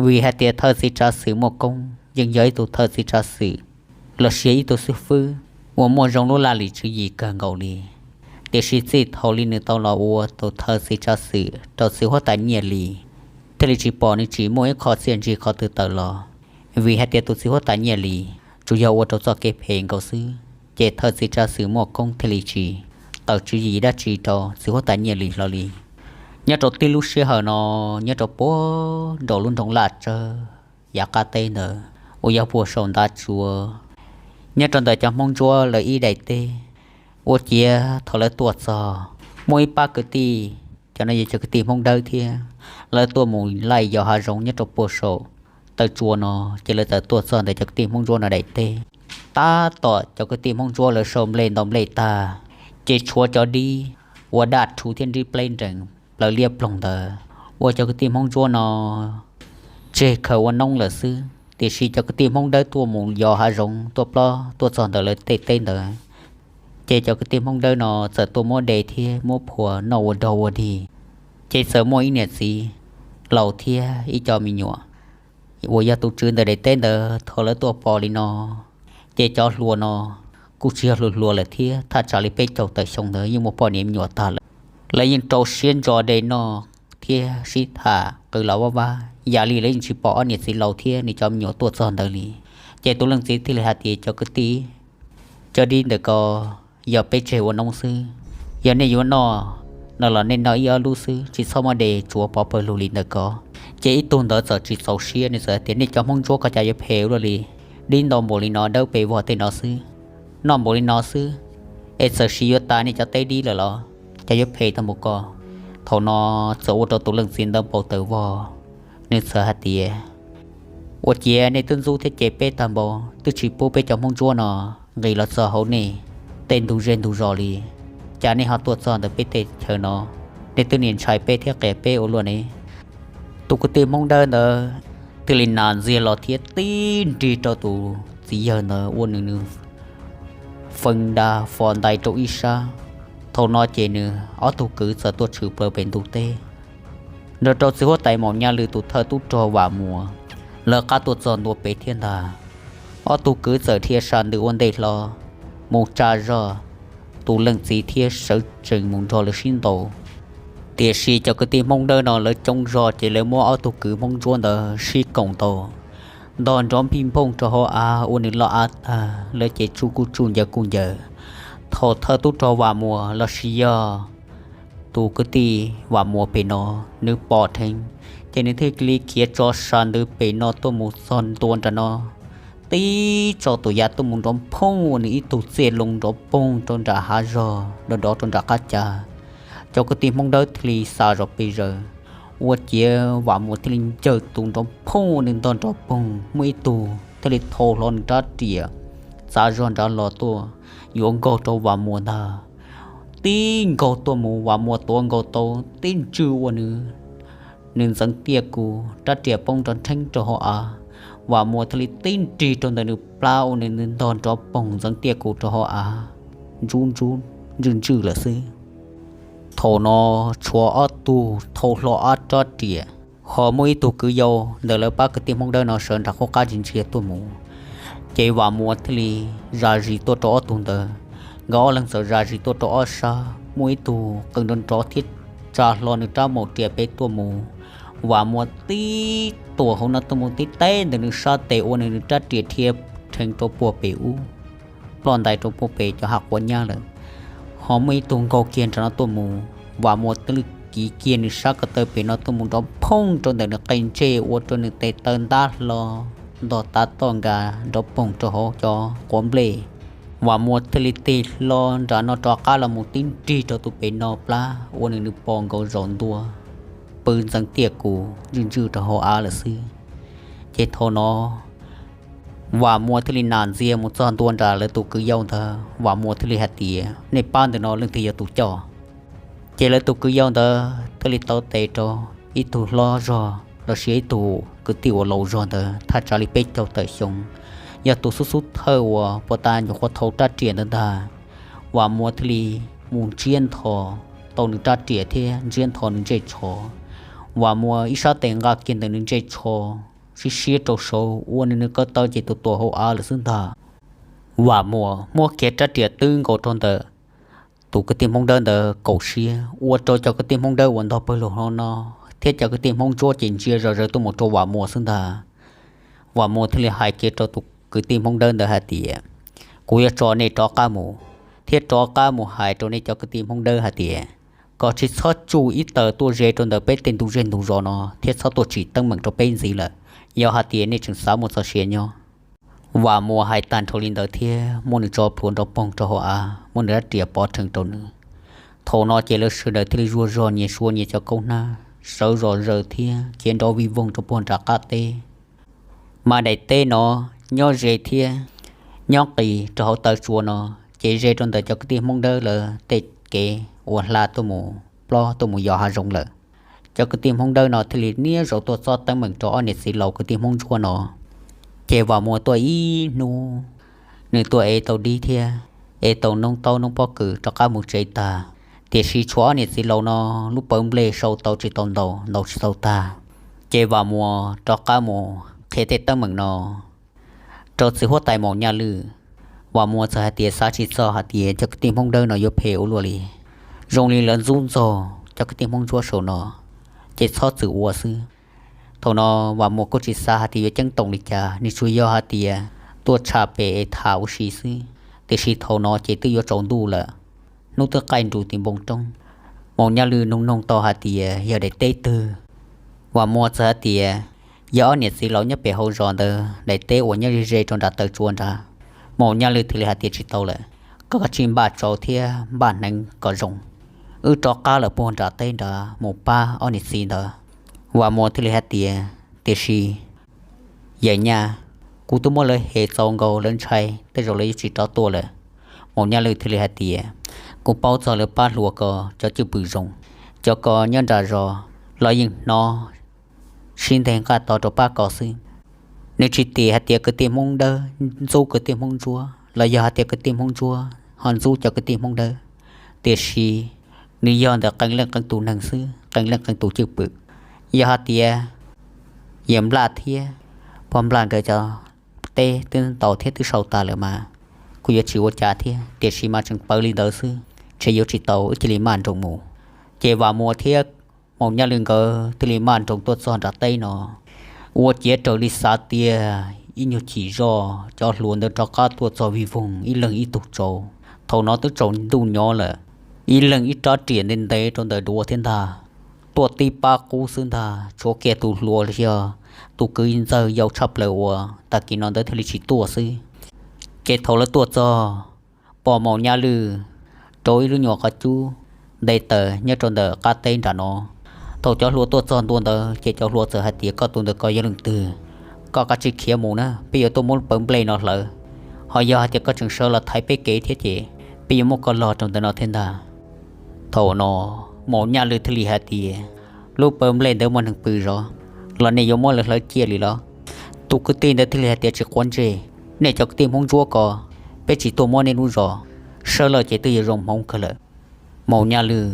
vim hais tias thawj txiv tsav xwm Muaj Koob yeej yog ib tug thawj txiv tsav xwm los sis ib tug xib fwb uas muaj zoo lub laj lim tswv yim kawg nkaus li. Tiam sis txij thaum li nws tau los ua tus thawj txiv tsav xwm rau txiv huab tais Nyiaj Lis, thiaj li tsis pom nws tsim muaj ib qho txiaj ntsig qhov twg tawm los, vim hais tias tus txiv huab tais Nyiaj Lis tsuas yog ua rau txoj kev phem nkaus xwb, ces thawj txiv tsav xwm Muaj Koob thiaj li tsis tawm tswv yim dab tsi rau txiv huab tais Nyiaj Lis hlo li. Nyob rau tib lub sij hawm no, nyob rau puag nraum lub nroog Laj Tsawb yav qab teb ntawd uas yog puag saum Ntav Tsuav, nyob rau ntawm cov Hmoob Ntsuab lawv ib daim teb. Ua ciav thaum lawv tuaj txog, muaj ib pab kwv tij, cov no yog cov kwv tij Hmoob Dawb thiab, lawv tuaj mus laij yos hav zoov nyob rau puag saum Taw Tsua no, ces lawv txawm tuaj txog ntawm cov kwv tij Hmoob Ntsuab no daim teb. Tab tom cov kwv tij Hmoob Ntsuab lawv sau nplej ntau nplej tag, ces tshuav cov dib ua daj rhuv thiab nrib pleb nrees plaws liab ploog ntawd, ua cov kwv tij Hmoob Ntsuab no tseg khaws ua noob lawm xwb. Tiam sis cov kwv tij Hmoob Dawb tuaj mus yos hav zoov tuaj plob tuaj txog ntawm lawv tej teb ntawd, ces cov kwv tij Hmoob Dawb no txawm tuaj muab de thiab muab phua noj ua dog ua dig. Ces txawm muaj ib niam txiv laus thiab ib co me nyuam uas yog tus tswv ntawm daim teb ntawd, thaum lawv tuaj pom li no, ces cov hluas no kuj tsis yog hluas hluas lawm thiab, thaj tsam li peb caug tawm xyoo ntawd yeej muaj poj niam me nyuam tag lawm. Lawv yeej rau siab ntso de noj thiab sib tham qw los vaj vab, yam li lawv yeej tsis pom ob niam txiv laus thiab nws cov me nyuam tuaj txog ntawd li. Ces tus leej txiv thiaj li hais tias, cov kwv tij, cov dib ntawm ko yog peb tseg ua noob xwb. Yog nej yuav noj no los nej noj ib ob lub xwb, tsis txhob muab de tsuav pov pawg lug li ntawm ko. Ces ib tug ntawd txawm tsis txaus siab, nws txawm hais tias, nej cov Hmoob Ntsuab koj cas yuav phem ua luaj li, dib ntau npaum li no dawb pes vog tej no xwb, noj npaum li no xwb, es txawm sis yuav tas nej cov teb dib lawm los cas yuav phem tag npaum ko. Thaum no txawm ua rau tus leej txiv ntawd npau taws vog, nws txawm hais tias, ua ciav nej twb ntxub thiab cem peb tag npaum, twb tsis pub peb cov Hmoob Ntsuab no nqis los txog hauv nej tej ntug zej ntug zos li, cas nej ho tuaj txog ntawm peb teb chaws no, nej twb niaj ntshai peb thiab qias peb ua luaj ne. Tus kwv tij Hmoob Dawb ntawd thiaj li nas ntxiag los thiab tib nrig rau tus txiv yawg ntawd ua nws nws feeb nra fo ntais rau ib sab. Thaum no ces nws ob tug kwv txawm tuaj tshwm plaws pem ntug teb, nrog rau txiv huab tais Maum Nyaj Lwm tus thawj tub rog Vam Muas lawv qab tuaj txog ntua pem thiab ntag. Ob tug kwv txawm dhia sa ntws ua ntej hlo mus tsa zog tus leej txiv thiab sawv tsees mus nrog lawv sib ntaus. Tiam sis cov kwv tij Hmoob Dawb no lawv coob zog ces lawv muab ob tug kwv Hmoob Ntsuab ntawd sib koom ntaus, ntog nrov nphij nphooj rau hauv av ua nws loj av tag, lawv ces tsuj kuj tsuj ncaws kuj ncaws. Thaum thawj tub rog Vam Muas los sis yog tus kwv tij Vam Muas pem no nws pom dheev, ces nws thiaj li khiav tso sa ntws pem no tuaj mus txog ntua nram no, tib tso tus yav tuaj mus nrov nphooj ua nws ib tug txiaj loo nrov poog rau nram hav zog dov dov rau nram qab cas. Cov kwv tij Hmoob Dawb thiaj li xa zog pes zaws, ua ciav Vam Muas thiaj li ncaws tus nrov nphooj ua nws ntog nrov poog, muaj ib tug thiaj li thau hlo nws rab riam txav zog nrad los tuaj yuav nkaug rau Vam Muas ntag. Tib nkaug tuaj mus Vam Muas tuav nkaus tau tib ntswj ua nws, nws ntxeev tiaj kus, rab riam poob nrov nrheeb rau hauv av. Vam Muas thiaj li tib nrig rau ntawm nws plab ua nws ntog nrov poog ntxeev tiaj kus rau hauv av, ntsub ntsub ntswj ntswj lawm xwb. Thaum no tshuav ob tug thau hlo ob rab riam, ho muaj ib tug kwv yau ntawm lawv pab kwv tij Hmoob Dawb no sawv nram qub qab ntsia ntsia tuaj mus. Ces Vam Muas thiaj li zam zis tuaj rau ob tug ntawd, nkawd ob leeg txawm zam zis tuaj rau ob sab, muaj ib tug qw nrov nrov thiab tsa hlo nws rab maum riam pem tuaj mus. Vam Muas tib tuam hauv no tuaj mus tib teb ntawm nws sab tes ua nws nws rab riam dhia rheev rau puag pem ub, ploj ntais rau puag pem cov hav quav nyab lawm. Ho muaj ib tug nkaug kiag nram no tuaj mus, Vam Muas thiaj li kiv kiag nws sab ko taw pem no tuaj mus nrov phooj rau ntawm nws qe ntsej ua rau nws tes taw ntab hlo ntog tav toj nkas nrov poog rau hauv cov quav nplej. Vam Muas thiaj li tig hlo nram no rov qab los mus tib nrig rau tus pem no plab ua nws nws pos nkaus zaum ntua, pw ntxeev tiaj kus ntswj ntswj rau hauv av lawm xwb. Ces thaum no Vam Muas thiaj li nam ntxias mus txog ntua nram lawv tus kwv yau ntawd, Vam Muas thiaj li hais tias, nej pab ntawm no leej twg yog tus coj? Ces lawv tus kwv yau ntawd thiaj li tau tes rau ib tug hlob zog los sis ib tug kwv tij uas laus zog ntawd thaj tsam li peb caug tawm xyoo, yog tus xub xub thawj uas puag ta nyuam qhuav thau rab riam ntawd ntag. Vam Muas thiaj li mus ntsiab nthos tau nws rab riam thiab ntsiab nthos nws ntsej tsho. Vam Muas ib sab tes nqa kiag ntawm nws ntsej tsho, siab siab rau saud ua nws nws ko taw ces tus tuam hauv av lawm xwb ntag. Vam Muas muab kiag rab riam twb nkaus rau ntawm tus kwv tij Hmoob Dawb ntawd kaum siab, ua rau cov kwv tij Hmoob Dawb uas ntog pawg lug hlo no thiab cov kwv tij Hmoob Ntsuab ces ntsia zom zaws tuaj mus rau Vam Muas xwb ntag. Vam Muas thiaj li hais kiag rau tus kwv tij Hmoob Dawb ntawd hais tias, kuv yuav tso nej rov qab mus, thiab rov qab mus hais rau nej cov kwv tij Hmoob Dawb hais tias, kom tsis txhob tsuj ib taws tuaj ze rau ntawm peb tej ntug zej ntug zos no thiab txhob tuaj tsim teeb meem rau peb ntxiv lawm, yog hais tias nej tseem xav muaj txoj sia nyob. Vam Muas hais tag nrho li ntawd thiab muab nws tso plhuav nrov poog rau hauv av, muab nws rab riam pov rhees rau nws. Thaum no ces lawv sawv daws thiaj li zuag zog nyias suav nyias cov kaub hnab, sawv zom zaws thiab khiav nrov vij voog rau puag nram qab teb. Mas daim teb no nyob ze thiab nyob qis rau hauv taw tsua no, ces ze rau ntawm cov kwv tij Hmoob Dawb lawv tej kev uas hla tuaj mus plob tuaj mus yos hav zoov lawm. Cov kwv tij Hmoob Dawb no thiaj li niaj zaus tuaj txob teeb meem rau ob niam txiv laus kwv tij Hmoob Ntsuab no. Ces Vam Muas tuaj ib hnub, nws tuaj ev tau dib thiab ev tau noob taub noob pob kws rov qab mus tsev tag, tiam sis tshuav ob niam txiv laus no lub pawv nplej sau tau tsis tau ntau, ntaus tsis tau tag. Ces Vam Muas rov qab mus qhia tej teeb meem no rau txiv huab tais Maum Nyaj Lwj. Vam Muas txawm hais tias xav tsis txog hais tias cov kwv tij Hmoob Dawb no yuav phem ua luaj li. Zoo li lawv ntxub ntxaug cov kwv tij Hmoob Ntsuab saum no, ces txhob txwm ua xwb. Thaum no Vam Muas kuj tsis xav hais tias yuav ceeb toom li cas, nws tsuas yog hais tias tuaj tshaj pem es tham ua si xwb. Tiam sis thaum no ces twb yuav tsaus ntuj lawm, hnub twb qaij nrus tim npoo roob. Maum Nyaj Lwj noog noog tau hais tias yog daim teb twg, Vam Muas txawm hais tias yog ob niam txiv laus nyob pem hauv zos ntawd daim teb uas nyob ze ze rau nram taw tsua nrad. Maum Nyaj Lwj thiaj li hais tias tsis tau lawm, koj kav tsij npaj tsau thiab npaj hneev kom zoo, wb rov qab lawm puag nram teb nrad mus pab ob niam txiv ntawd. Vam Muas thiaj li hais tias, tiam sis yawm Nyaj, kuv twb muab lawv hem txaus nkaus, lawv ntshai, tej zaum lawv yuav tsis rov tuaj lawm. Maum Nyaj Lwj thiaj li hais tias, kuv paub txog lawv pab hluas ko cov cwj pwm zoo, cov ko nyob nram zos los yeej hnov sib nteg nqaj to rau pab ko xwb. Nws tsis tim hais tias kwv tij Hmoob Dawb ntxub kwv tij Hmoob Ntsuab los yog hais tias kwv tij Hmoob Ntsuab ho ntxub cov kwv tij Hmoob Dawb, tiam sis nws yog ntawm qee leej qee tus neeg xwb, qee leej qee tus cwj pwm. Yog hais tias yawm Nplaj thiab pog Nplaj nkawd cov teb twb ntaus thiab twb sau tas lawm mas kuj yuav tsis ua cas thiab, tiam sis mas tseem pawv li ntawd xwb, ntshe yuav tsis tau, wb cia li maj nroos mus. Ces Vam Muas thiab Maum Nyaj Lwj nkawd thiaj li maj nroos tuaj txog nram teb no, ua ciav raws li xav tiag, ib nyuag chim zoj cov hluas ntawd rov qab tuaj txog vij voog ib leeg ib tug tsaus. Thaum no twb tsaus ntuj nyob lawm, ib leeg ib rab riam ntev ntev rau ntawm duav thiab ntag, tuaj tib pab qub xwb ntag, tshuav kiag tus hluas los yog tus kwv ntxawg yau tshaj plaws uas tag kis no ntawd thiaj li tsis tuaj xwb. Ces thaum lawv tuaj txog, pom Maum Nyaj Lwj rau ib lub nyuam qhov cub nte taws nyob rau ntawm qab teb nram no. Thaum cov hluas tuaj txog ntua ntawd ces cov hluas txawm hais tias, koj tus ntawd ko yog leej twg? Koj kav tsij khiav mus na, peb yuav tuaj muab lub pawv nplej no hlawv. Ho yog hais tias koj tseem sawv los thaiv peb kev thiab ces peb yuav muab koj log rau ntawm no thiab ntag. Thaum no Maum Nyaj Lwj thiaj li hais tias, lub pawv nplej ntawd muaj neeg pw zov los nej yuav muab lawv hlawv ciaj li los? Tus kwv tij ntawd thiaj li hais tias, tsis quav ntsej, nej cov kwv tij Hmoob Ntsuab ko, peb tsis tuaj muab nej lub zos, sawv lawm ces twb yuav zoo hmoov kawg lawm. Maum Nyaj Lwj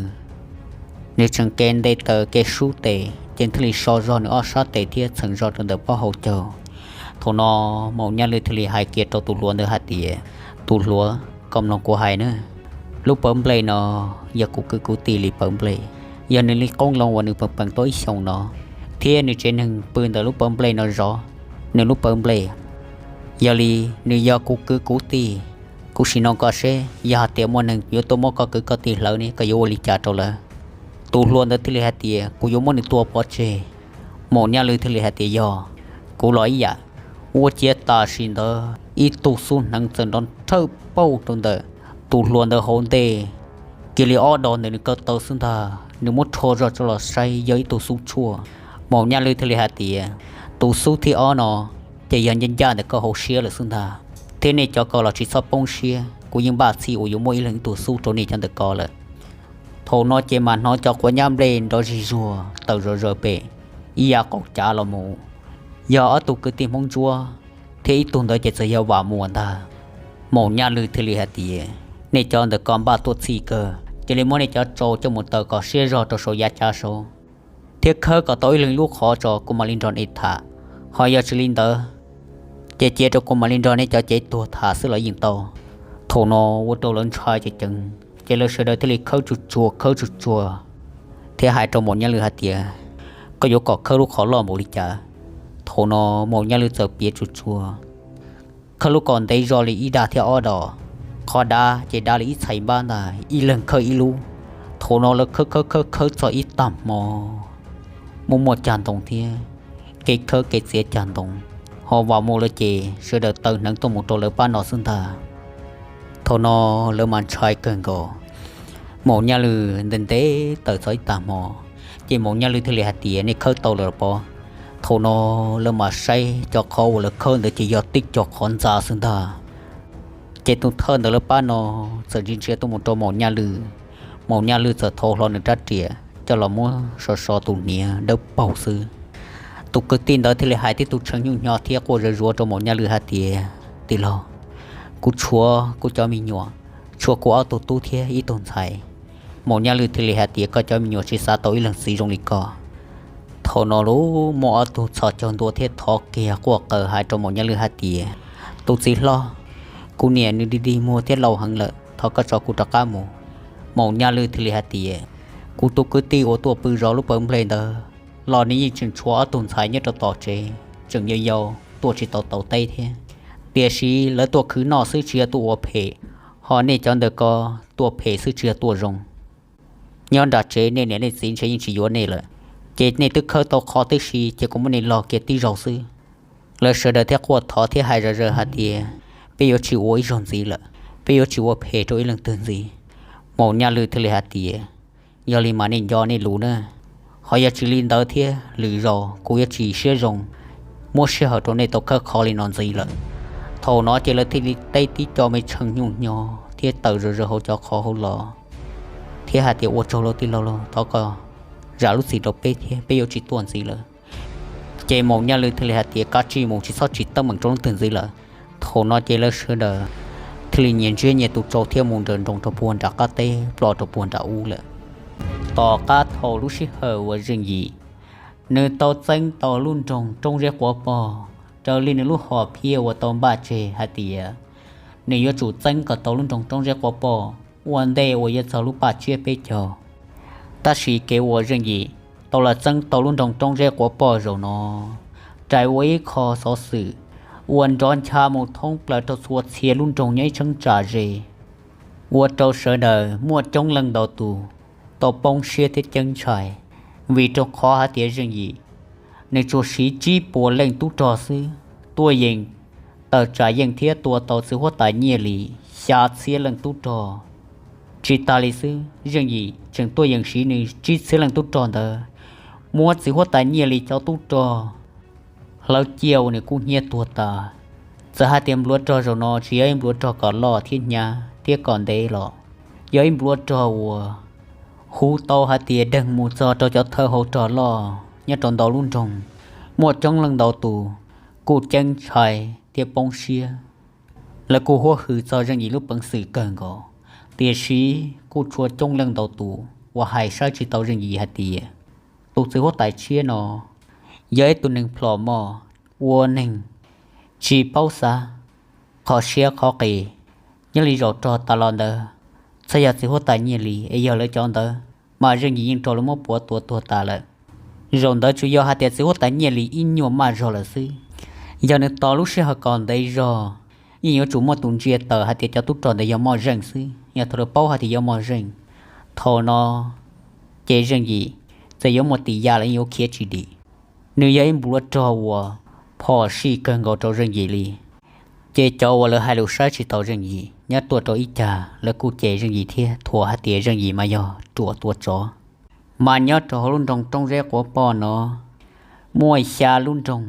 nws tseem kev nte taws kev sub tes ces thiaj li so zog nws ob sab tes thiab txheem zog rau ntawm pob hauv caug. Thaum no Maum Nyaj Lwj thiaj li hais kiag rau tus hluas ntawd hais tias, tus hluas, koj mloog kuv hais na, lub pawv nplej no yog kuv kwv kuv tij li pawv nplej, yog nws li qoob loo uas nws peem peem tau ib xyoos no, thiab nws tsev neeg pw ntawm lub pawv nplej no zov nws lub pawv nplej. Yog li nws yog kuv kwv kuv tij, kuv sim nug koj seb yog hais tias muaj neeg yuav tuaj muab koj kwv koj tij hlawv ne, koj yuav ua li cas rau lawv? Tus hluas ntawd thiaj li hais tias, kuv yuav muab nws tua pov tseg. Maum Nyaj Lwj thiaj li hais tias, yog kuv los ib yam. Ua ciav tam sim ntawd ib tug xub hneev txawm nrov nrhawj pauj rau ntawm tus hluas ntawd hauv ntej, cia li ob do ntawm nws ko taw xwb ntag. Nws muab rho zog tso los saib yog ib tug xub tshuaj. Maum Nyaj Lwj thiaj li hais tias, tus xub thib ob no ces yog ncaj ncaj ntawm koj hauv siab lawm xwb ntag, thiab nej cov ko los tsis txhob poob siab, kuv yeej npaj txhij uas yuav muab ib leeg ib tug xub rau nej cov ntawm ko lawm. Thaum no ces mas hnov cov quav nyab nplej nrov zig zuag tawm zom zaws pem ib yav qaum cav los mus. Yog ob tug kwv tij Hmoob Ntsuab thiab ib tug ntawd ces txawm yog Vam Muas ntag. Maum Nyaj Lwm thiaj li hais tias, nej cov ntawm ko npaj tuaj txhij kawg, cia li muab nej cov tsau coj mus taws kom siab zog rau saum yav cav saud, thiab khawb kom tau ib leeg lub qhov tso kuv mam li nrog nej tham. Ho yog tsis li ntawd, ces cia rau kuv mam li nrog nej cov cev tuag tham xwb los yeej tau. Thaum no ua rau lawv ntshai ceev ceev, ces lawv sawv daws thiaj li khawb tsuag tsuag khawb tsuag tsuag, thiab hais rau Maum Nyaj Lwm hais tias, koj yuav kom khawb lub qhov loj npaum li cas? Thaum no Maum Nyaj Lwm txawm piav tsuag tsuag, khawb lub kom ntev zog li ib dag thiab ob dos, qhov dav ces dav li ib txhais npab ntag, ib leeg khawb ib lub. Thaum no lawv khawb khawb khawb khawb txog ib tag hmo, muaj muaj cag ntoo thiab, kev khawb kev txiav cag ntoo, ho Vam Muas lawv ces sawv daws taw hneev tuaj mus rau lawv pab no xwb ntag. Thaum no lawv mas ntshai kawg nkaus. Maum Nyaj Lwm ntev ntev tawm txog ib tag hmo, ces Maum Nyaj Lwm thiaj li hais tias, nej khawb tau lawm los pob? Thaum no lawv mas saib cov qhov uas lawv khawb ntawd ces yog tib co qhov ntxa xwb ntag. Ces tus thawj ntawm lawv pab no txawm ntsia ntsia tuaj mus rau Maum Nyaj Lwm. Maum Nyaj Lwm txawm thau hlo nws rab riam coj los muab so so tus hniav dawb paug xwb. Tus kwv tij ntawd thiaj li hais tib tug tshee nyuj hnyo thiab quaj zuj zus rau Maum Nyaj Lwm hais tias, tij laug, kuv tshuav kuv cov me nyuam, tshuav kuv ob tug tub thiab ib tug ntxhais. Maum Nyaj Lwm thiaj li hais tias, koj cov me nyuam tsis xav tau ib leeg txiv zoo li koj. Thaum no lub muaj ob tug txhos caug ntua thiab thov kiag quaj qw hais rau Maum Nyaj Lwm hais tias, tus txiv hlob, kuv niam nws dig dig muag thiab laus heev lawm, thov koj tso kuv rov qab mus. Maum Nyaj Lwm thiaj li hais tias, kuv tus kwv tij uas tuaj pw zov lub pawg nplej ntawd los nws yeej tseem tshuav ob tug ntxhais nyob rau tom tsev tseem yau yau tuaj tsis tau tau teb thiab, tiam sis lawv tuaj khwv noj xwb tsis yog tuaj ua phem, ho nej cov ntawm ko tuaj phem xwb tsis yog tuaj zoo. Nyob nram tsev nej niam nej txiv ntshe yeej tsis yuav nej lawm, ces nej twb khawb tau qhov tib si ces kuv muab nej log kiag tib zaug xwb. Lawv sawv daws thiaj quaj thov thiab hais zom zaws hais tias, peb yuav tsis ua ib zaug ntxiv lawm, peb yuav tsis ua phem rau ib leej twg ntxiv. Maum Nyaj Lwm thiaj li hais tias, yog li mas nej nco nej lus na, ho yog tsis li ntawd thiab lwm zaus kuv yuav tsis siab zoo muab sij hawm rau nej tau khawb qhov li no ntxiv lawm. Thaum no ces lawv thiaj li teb tib co me tshee nyuj hnyo thiab taws zom zaws hauv cov qhov hauv los thiab hais tias, ua tsaug lauj tij laug lauj, thov koj zam lub txim rau peb thiab peb yuav tsis tuaj ntxiv lawm. Ces Maum Nyaj Lwm thiaj li hais tias, kav tsij mus, tsis txhob tsim teeb meem rau leej twg ntxiv lawm. Thaum no ces lawv sawv daws thiaj li nyias ntsiab nyias tus tsau thiab mus nrawm nroos rau puag nram qab teb ploj rau puag nram ub lawm. Tom qab thaum lub sij hawm uas Zeej Yim nws tau txeeb tau lub nroog Roob Zeb Quav Pog raws li nws lub hom phiaj uas tau npaj tseg hais tias nws yuav tsum txeeb kom tau lub nroog Roob Zeb Quav Pog ua ntej uas yuav txog lub paj tsiab peb caug. Tab sis kev uas Zeej Yim tau los txeeb tau lub nroog Roob Zeb Quav Pog zaum no, rais ua ib qho xov xwm uas nrov ncha mus thoob plaws rau txhua txhia lub nroog nyob ib cheeb tsam ze, ua rau sawv daws muaj coob leej ntau tus tau poob siab thiab ceeb ntshai, vim rau qhov hais tias Zeej Yim nws tsuas siv tsib puas leej tub rog xwb, tuaj yeem tawm tsam yeej thiab tua tau txiv huab tais Nyiaj Lis xya txhiab leej tub rog. Tsis tas li xwb, Zeej Yim tseem tuaj yeem siv nws tsib txhiab leej tub rog ntawd muab txiv huab tais Nyiaj Lis cov tub rog hlawv ciaj ua nws kub hnyiab tuag tas. Txawm hais tias npluav rog zaum no tsis yog ib npluav rog kom loj thiab hnyav thiab kom ntev los, yog ib npluav rog uas hu tau hais tias deeg mus txog rau cov thawj hauv rog loj nyob rau ntau lub nroog, muaj coob leej ntau tus kuj ceeb ntshai thiab poob siab. Lawv kuj huab hwm txog Zeej Yim lub peev xwm kawg nkaus, tiam sis kuj tshuav coob leej ntau tus uas hais saib tsis tau Zeej Yim hais tias tus txiv huab tais tshiab no yog ib tug neeg plhom moj, ua neeg tsis paub xav qhov siab qhov qis. Nyob li zaum rog tas los ntawd, txawm yog txiv huab tais Nyiaj Lis es yog lawv cov ntawd mas Zeej Yim yeej raug lawv muab puav tua tuag tas lawm. Zaum ntawd tsuas yog hais tias txiv huab tais Nyiaj Lis ib nyuag maj zog lawm xwb. Yog nws tos lub sij hawm kom ntev zog, yeej yuav tsum muaj tus ntsia tawm hais tias cov tub rog ntawd yog Moj Zeej xwb. Yog thaum lawv paub hais tias yog Moj Zeej, thaum no ces Zeej Yim txawm yuav muaj tis ya los yeej yuav khiav tsis dim. Nws yog ib npluav rog uas phom sij kawg nkaus rau Zeej Yim li. Ces cov uas lawv hais lus saib tsis taus Zeej Yim nyob tuaj rau ib cag, lawv kuj cem Zeej Yim thiab thuam hais tias Zeej Yim mas yog ruam tua tsov. Mas nyob rau hauv lub nroog Roob Zeb Quav Poj no muaj xya lub nroog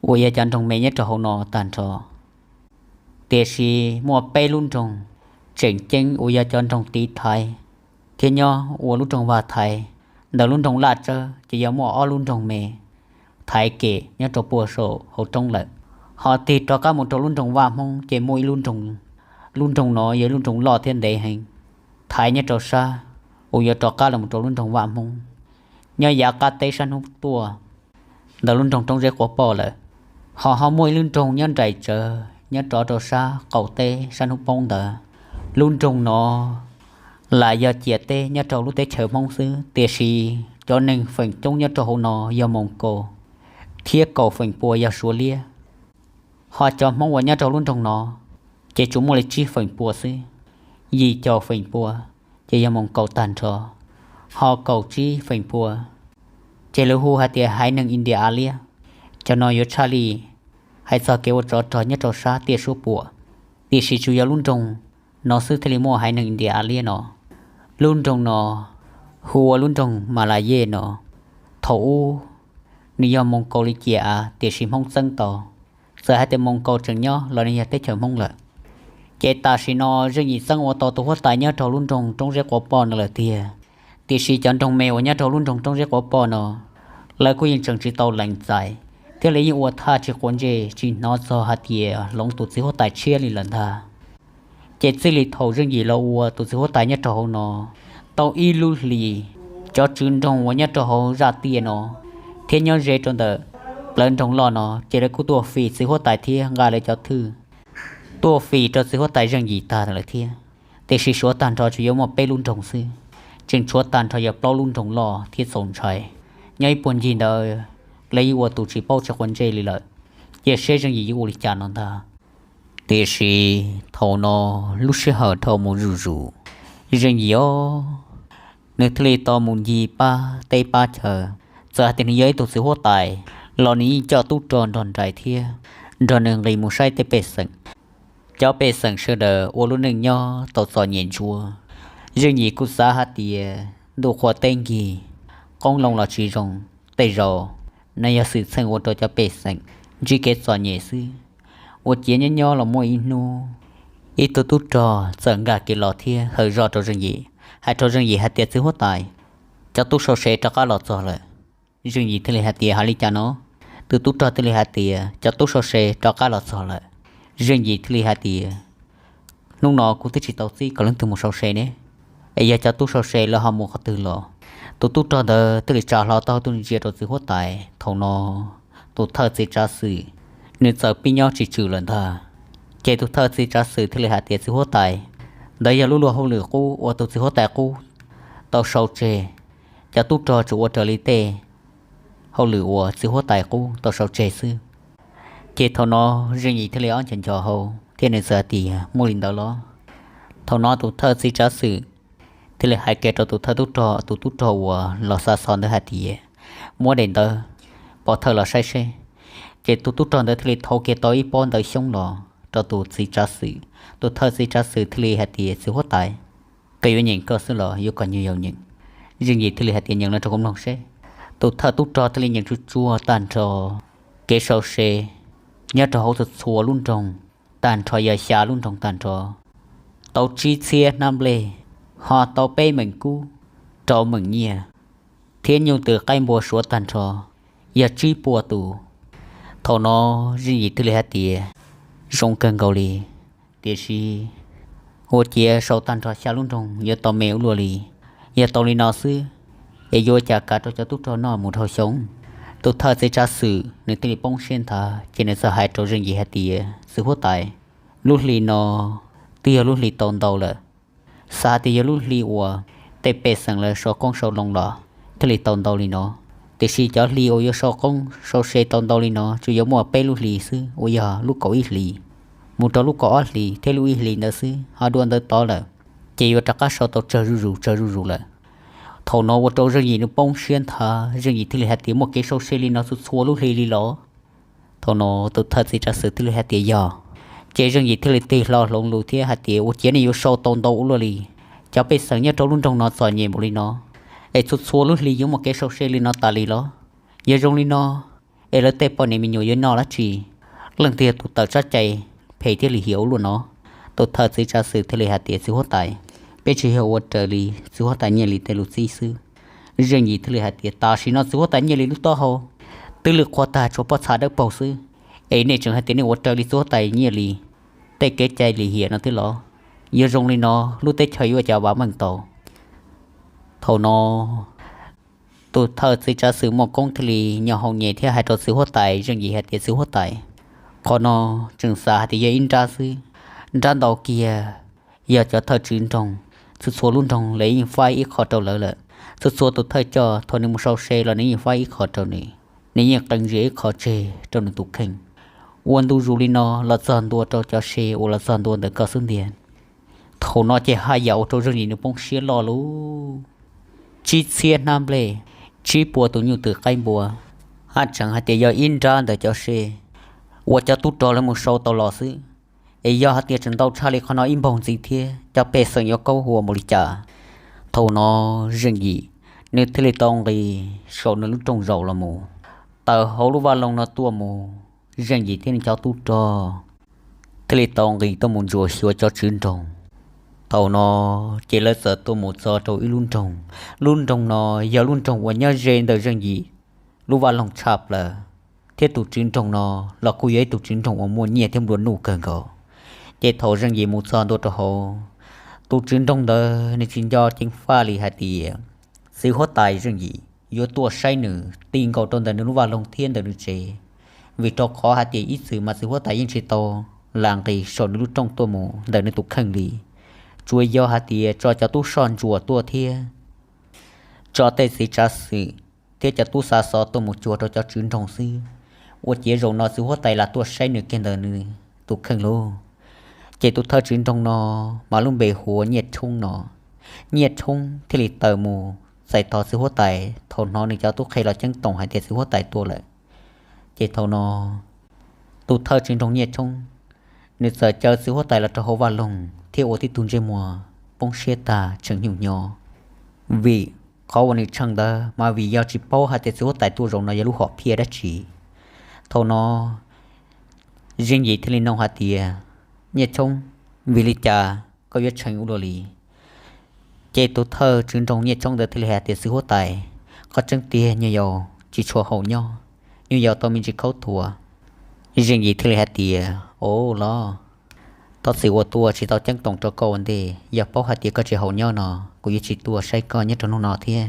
uas yog cov nroog me nyob rau hauv no tag nrho. Tiam sis muaj peb lub nroog tseem ceeb uas yog cov nroog tiv thaiv thiab nyob ua lub nroog vaj thaiv. Ntawm lub nroog Laj Tsawb ces yog muaj ob lub nroog me thaiv kem nyob rau puag saum hauv roob lawm. Ho tig rov qab mus rau lub nroog Vaj Hmoob ces muaj ib lub nroog, lub nroog no yog lub nroog loj thiab ntev heev, thaiv nyob rau sab uas yuav rov qab los rau lub nroog Vaj Hmoob, nyob yav qab teb sab hnub tuaj ntawm lub nroog Roob Zeb Quav Poj lawm. Ho ho muaj ib lub nroog nyob nraim tsawv nyob rov rau sab qaum teb sab hnub poob ntawd. Lub nroog no lam yog ciam teb nyob rau lub teb chaws Hmoob xwb, tiam sis cov neeg feem coob nyob rau hauv no yog Moos Kaus, thiab kaum feem pua yog Suav liab. Ho cov Hmoob uas nyob rau lub nroog no ces tsuas muaj li tsib feem pua xwb, yim caum feem pua ces yog Moos Kaus tag nrho, ho kaum tsib feem pua ces lawv hu hais tias haiv neeg India av liab. Cov no yuav tshaj li hais txog kev ua tsov rog nyob rau sab tiaj suab puam, tiam sis tsuas yog lub nroog no xwb thiaj li muaj haiv neeg India av liab no. Lub nroog no hu ua lub nroog Malaysia no. Thaum ub nws yog Moos Kaus li ciam av, tiam sis Hmoob txeeb tau. Txawm hais tias Moos Kaus tseem nyob los nws yog teb chaws Hmoob lawm. Ces tam sim no Zeej Yim txeeb ua tau tus huab tais nyob rau lub nroog Roob Zeb Quav Poj no lawm tiag, tiam sis cov nroog me uas nyob rau lub nroog Roob Zeb Quav Poj no, lawv kuj yeej tseem tsis tau lees txais, thiab lawv yeej ua thaj tsis quav ntsej tsis hnov txog hais tias hloov tus txiv huab tais tshiab li lawm ntag. Ces txij li thaum Zeej Yim los ua tus txiv huab tais nyob rau hauv no tau ib lub hlis, cov tswv nroog uas nyob rau hauv zaj tiaj no thiab nyob ze rau ntawm plawv nroog loj no ces lawv kuj tuaj fim txiv huab tais thiab nqa lawv cov thwj tuaj fim rau txiv huab tais Zeej Yim tag lawm thiab. Tiam sis suav tag nrho tsuas yuav muaj peb lub nroog xwb, tseem tshuav tag nrho yog plaub lub nroog loj thiab txaus ntshai. Nyob ib puag ncig ntawd lawv yeej ua tus tsis paub tsis quav ntsej li lawm, cia seb Zeej Yim yuav ua li cas no ntag. Tiam sis thaum no lub sij hawm dhau mus zuj zus, Zeej Yim os, nws thiaj li tau mus ncig pab teb pab chaw. Txawm hais tias nws yog ib tug txiv huab tais los nws yeej coj tub rog nrog nraim thiab nrog nws nqis mus saib tej pej xeem. Cov pej xeem sawv daws ua lub neej nyob tau txom nyem ntsuav. Zeej Yim kuj xav hais tias ntuj qhua teb nkig, qoob loo los tsis zoo, tej zaum no yog xwm txheej ua rau cov pej xeem ntsib kev txom nyem xwb. Ua ciav nyob nyob los muaj ib hnub, ib tug tub rog txawm nkag kev los thiab hawm zoj rau Zeej Yim, hais rau Zeej Yim hais tias, txiv huab tais, cov tub sau se rov qab los txog lawm. Zeej Yim thiaj li hais tias, hais li cas no? Tus tub rog thiaj li hais tias, cov tub sau se rov qab los txog lawm. Zeej Yim thiaj li hais tias, hnub no kuv twb tsis tau txib kom leej twg mus sau se ne, es yog cov tub sau se lawv ho mus qhov twg los? Tus tub rog ntawd thiaj li tsa hlo taub hau tuaj ntsia rau txiv huab tais. Thaum no tus thawj txiv tsav xwm nws txawm pib nyob tsis tswm lawm ntag. Ces tus thawj txiv tsav xwm thiaj li hais tias, txiv huab tais, ntawd yog lub luag hauj lwm qub uas tus txiv huab tais qub tau sau tseg. Cov tub rog tsuas ua raws li tej hauj lwm uas txiv huab tais qub tau sau tseg xwb. Ces thaum no Zeej Yim thiaj li ob nco nco hau thiab nws txawm hais tias, muaj li ntawd los? Thaum no tus thawj txiv tsav xwm thiaj li hais kiag rau tus thawj tub rog, tus tub rog uas los xa xov ntawd hais tias, muab daim ntawv pov thawj los saib seb. Ces tus tub rog ntawd thiaj li thau kiag tau ib pob ntawv xyoob los rau tus txiv tsav xwm. Tus thawj txiv tsav xwm thiaj li hais tias, txiv huab tais, koj yuav nyeem koj xwb los yuav kom nyuag yaus nyeem? Zeej Yim thiaj li hais tias, nyeem los rau kuv mloog seb. Tus thawj tub rog thiaj li nyeem tsuag tsuag tag nrho kev sau se nyob rau hauv txhua txhua lub nroog, tag nrho yog xya lub nroog tag nrho, tau tsib txhiab hnab nplej, ho tau peb meem kub, rau meem nyiaj, thiab nyuj twm qaib npua suav tag nrho yog tsib puas tus. Thaum no Zeej Yim thiaj li hais tias, zoo kawg nkaus li, tiam sis ua ciav sau tag nrho xya lub nroog yuav tau me ua luaj li. Yog tau li no xwb es yuav ua cas kav rau cov tub rog noj mus dhau xyoo? Tus thawj txiv tsav xwm nws thiaj li poob siab nthav, ces nws txawm hais rau Zeej Yim hais tias, txiv huab tais, lub hli no twb yog lub hli tau ntau lawm. Xav hais tias yog lub hli uas tej pej xeem lawv sau qoob sau loo los thiaj li tau ntau li no, tiam sis cov hli uas yuav sau qoob sau se tau ntau li no tsuas yuav muaj peb lub hlis xwb uas yog lub kaum ib hlis mus rau lub kaum ob hlis thiab lub ib hlis ntawd xwb, ho dua ntawd tod lawm ces yuav rov qab sau tau tsawg zuj zus tsawg zuj zus lawm. Thaum no ua rau Zeej Yim nws poob siab nthav, Zeej Yim thiaj li hais tias, muaj kev sau se li no txhua txhua lub hli li los? Thaum no tus thawj txiv tsav xwm thiaj li hais tias, yog. Ces Zeej Yim thiaj li tig hlo hloov lus thiab hais tias, ua ciav nej yuav sau tau ntau ua luaj li. Cov pej xeem nyob rau lub nroog no txom nyem npaum li no, es txhua txhua lub hli yuav muaj kev sau se li no tas li los? Yog zoo li no es lawv tej poj niam me nyuam yuav noj dab tsi? Leej twg yog tus tawm tsab cai phem thiab lim hiam ua luaj no? Tus thawj txiv tsav xwm thiaj li hais tias, txiv huab tais, peb tsuas yog ua raws li txiv huab tais Nyiaj Lis tej lus txib xwb. Zeej Yim thiaj li hais tias, tam sim no txiv huab tais Nyiaj Lis lub taub hau twb lwj qhuav tag tshuav pob txha dawb paug xwb, Es nej tseem hais tias nej ua raws li txiv huab tais nyiaj li, tej kev cai lim hiam no thiab los? Yog zoo li no, lub teb chaws yuav ua cas vam meej tau? Thaum no tus thawj txiv tsav xwm Muaj Koob thiaj li nyo hau nyem thiab hais rau txiv huab tais Zeej Yim hais tias, Txiv huab tais, qhov no tseem xav hais tias yog ib nrab xwb, nrab ntau kiag yog cov thawj tswv nroog, txhua txhua lub nroog lawv yeej faib ib qho rau lawv lawm. Txhua txhua tus thawj coj thaum nws mus sau se los nws yeej faib ib qho rau nws, nws yeej qee ntsia ib qho tseg rau nws tus kheej. Ua ntu zus li no los txog ntua rau cov se uas los txog ntua ntawm koj xub ntiag. Thaum no ces haj yam ua rau Zeej Yim nws poob siab loj lub tsib txhiab hnab nplej, tsib puas tus nyuj twm qaib npua, haj tseem hais tias yog ib nrab ntawm cov se uas cov tub rog lawv mus sau tau los xwb. Es yog hais tias tseem ntau tshaj li qhov no ib npaug ntxiv thiab, cov pej xeem yuav kaub hua npaum li cas? Thaum no Zeej Yim nws thiaj li tau nqis saum nws lub rooj zaum los mus, tawm hauv lub vaj loog no tuaj mus. Zeej Yim thiab nws cov tub rog thiaj li tau nqis tuaj mus ntsuam xyuas cov tswv nroog. Thaum no ces lawv txawm tuaj mus txog rau ib lub nroog. Lub nroog no yog lub nroog uas nyob ze ntawm Zeej Yim lub vaj loog tshaj plaws, thiab tus tswv nroog no los kuj yog ib tug tswv nroog uas muaj nyiaj thiab nplua nuj kawg nkaus. Ces thaum Zeej Yim mus txog ntua rau hauv, tus tswv nroog ntawd nws tsis nco ceev faj li hais tias txiv huab tais Zeej Yim yuav tuaj saib nws ti nkaus rau ntawm nws lub vaj loog thiab ntawm nws tsev, vim rau qhov hais tias ib txwm mas txiv huab tais yeej tsis tau lam nqis saum nws lub rooj tuaj mus ntawm nws tus kheej li. Tsuas yog hais tias tso cov tub soj ntsuam tuaj thiab tso tej txiv tsav xwm thiab cov tub xa xov tuaj mus cuag rau cov tswv nroog xwb, ua ciav zaum no txiv huab tais lam tuaj saib nws kiag ntawm nws tus kheej lauj. Ces tus thawj tswv nroog no mas lub npe hu ua Nyiaj Tshoob no. Nyiaj Tshoob thiaj li tawm mus txais tos txiv huab tais thaum hnov nws cov tub qhe los ceeb toom hais tias txiv huab tais tuaj lawm. Ces thaum no tus thawj tswv nroog Nyiaj Tshoob, nws txawm caw txiv huab tais los rau hauv vaj loog thiab ua tib tug ntsej muag poob siab tag tseem nyuj nyo, vim qhov uas nws tshee ntawd mas vim yog tsis paub hais tias txiv huab tais tuaj zaum no yog lub hom phiaj dab tsi. Thaum no Zeej Yim thiaj li nug hais tias, Nyiaj Tshoob, vim li cas koj yuav tshee ua luaj li? Ces tus thawj tswv nroog Nyiaj Tshoob ntawd thiaj li hais tias, Txiv huab tais, qhov tseeb tiag nyuag yaus tsis tshua haum nyob, nyuag yaus tau me ntsis khaub thuas. Zeej Yim thiaj li hais tias, Au los, thov txim uas tuaj tsis tau ceeb toom rau koj ua ntej, yog paub hais tias koj tsis haum nyob no kuv yuav tsis tuaj saib koj nyob rau hnub no thiab.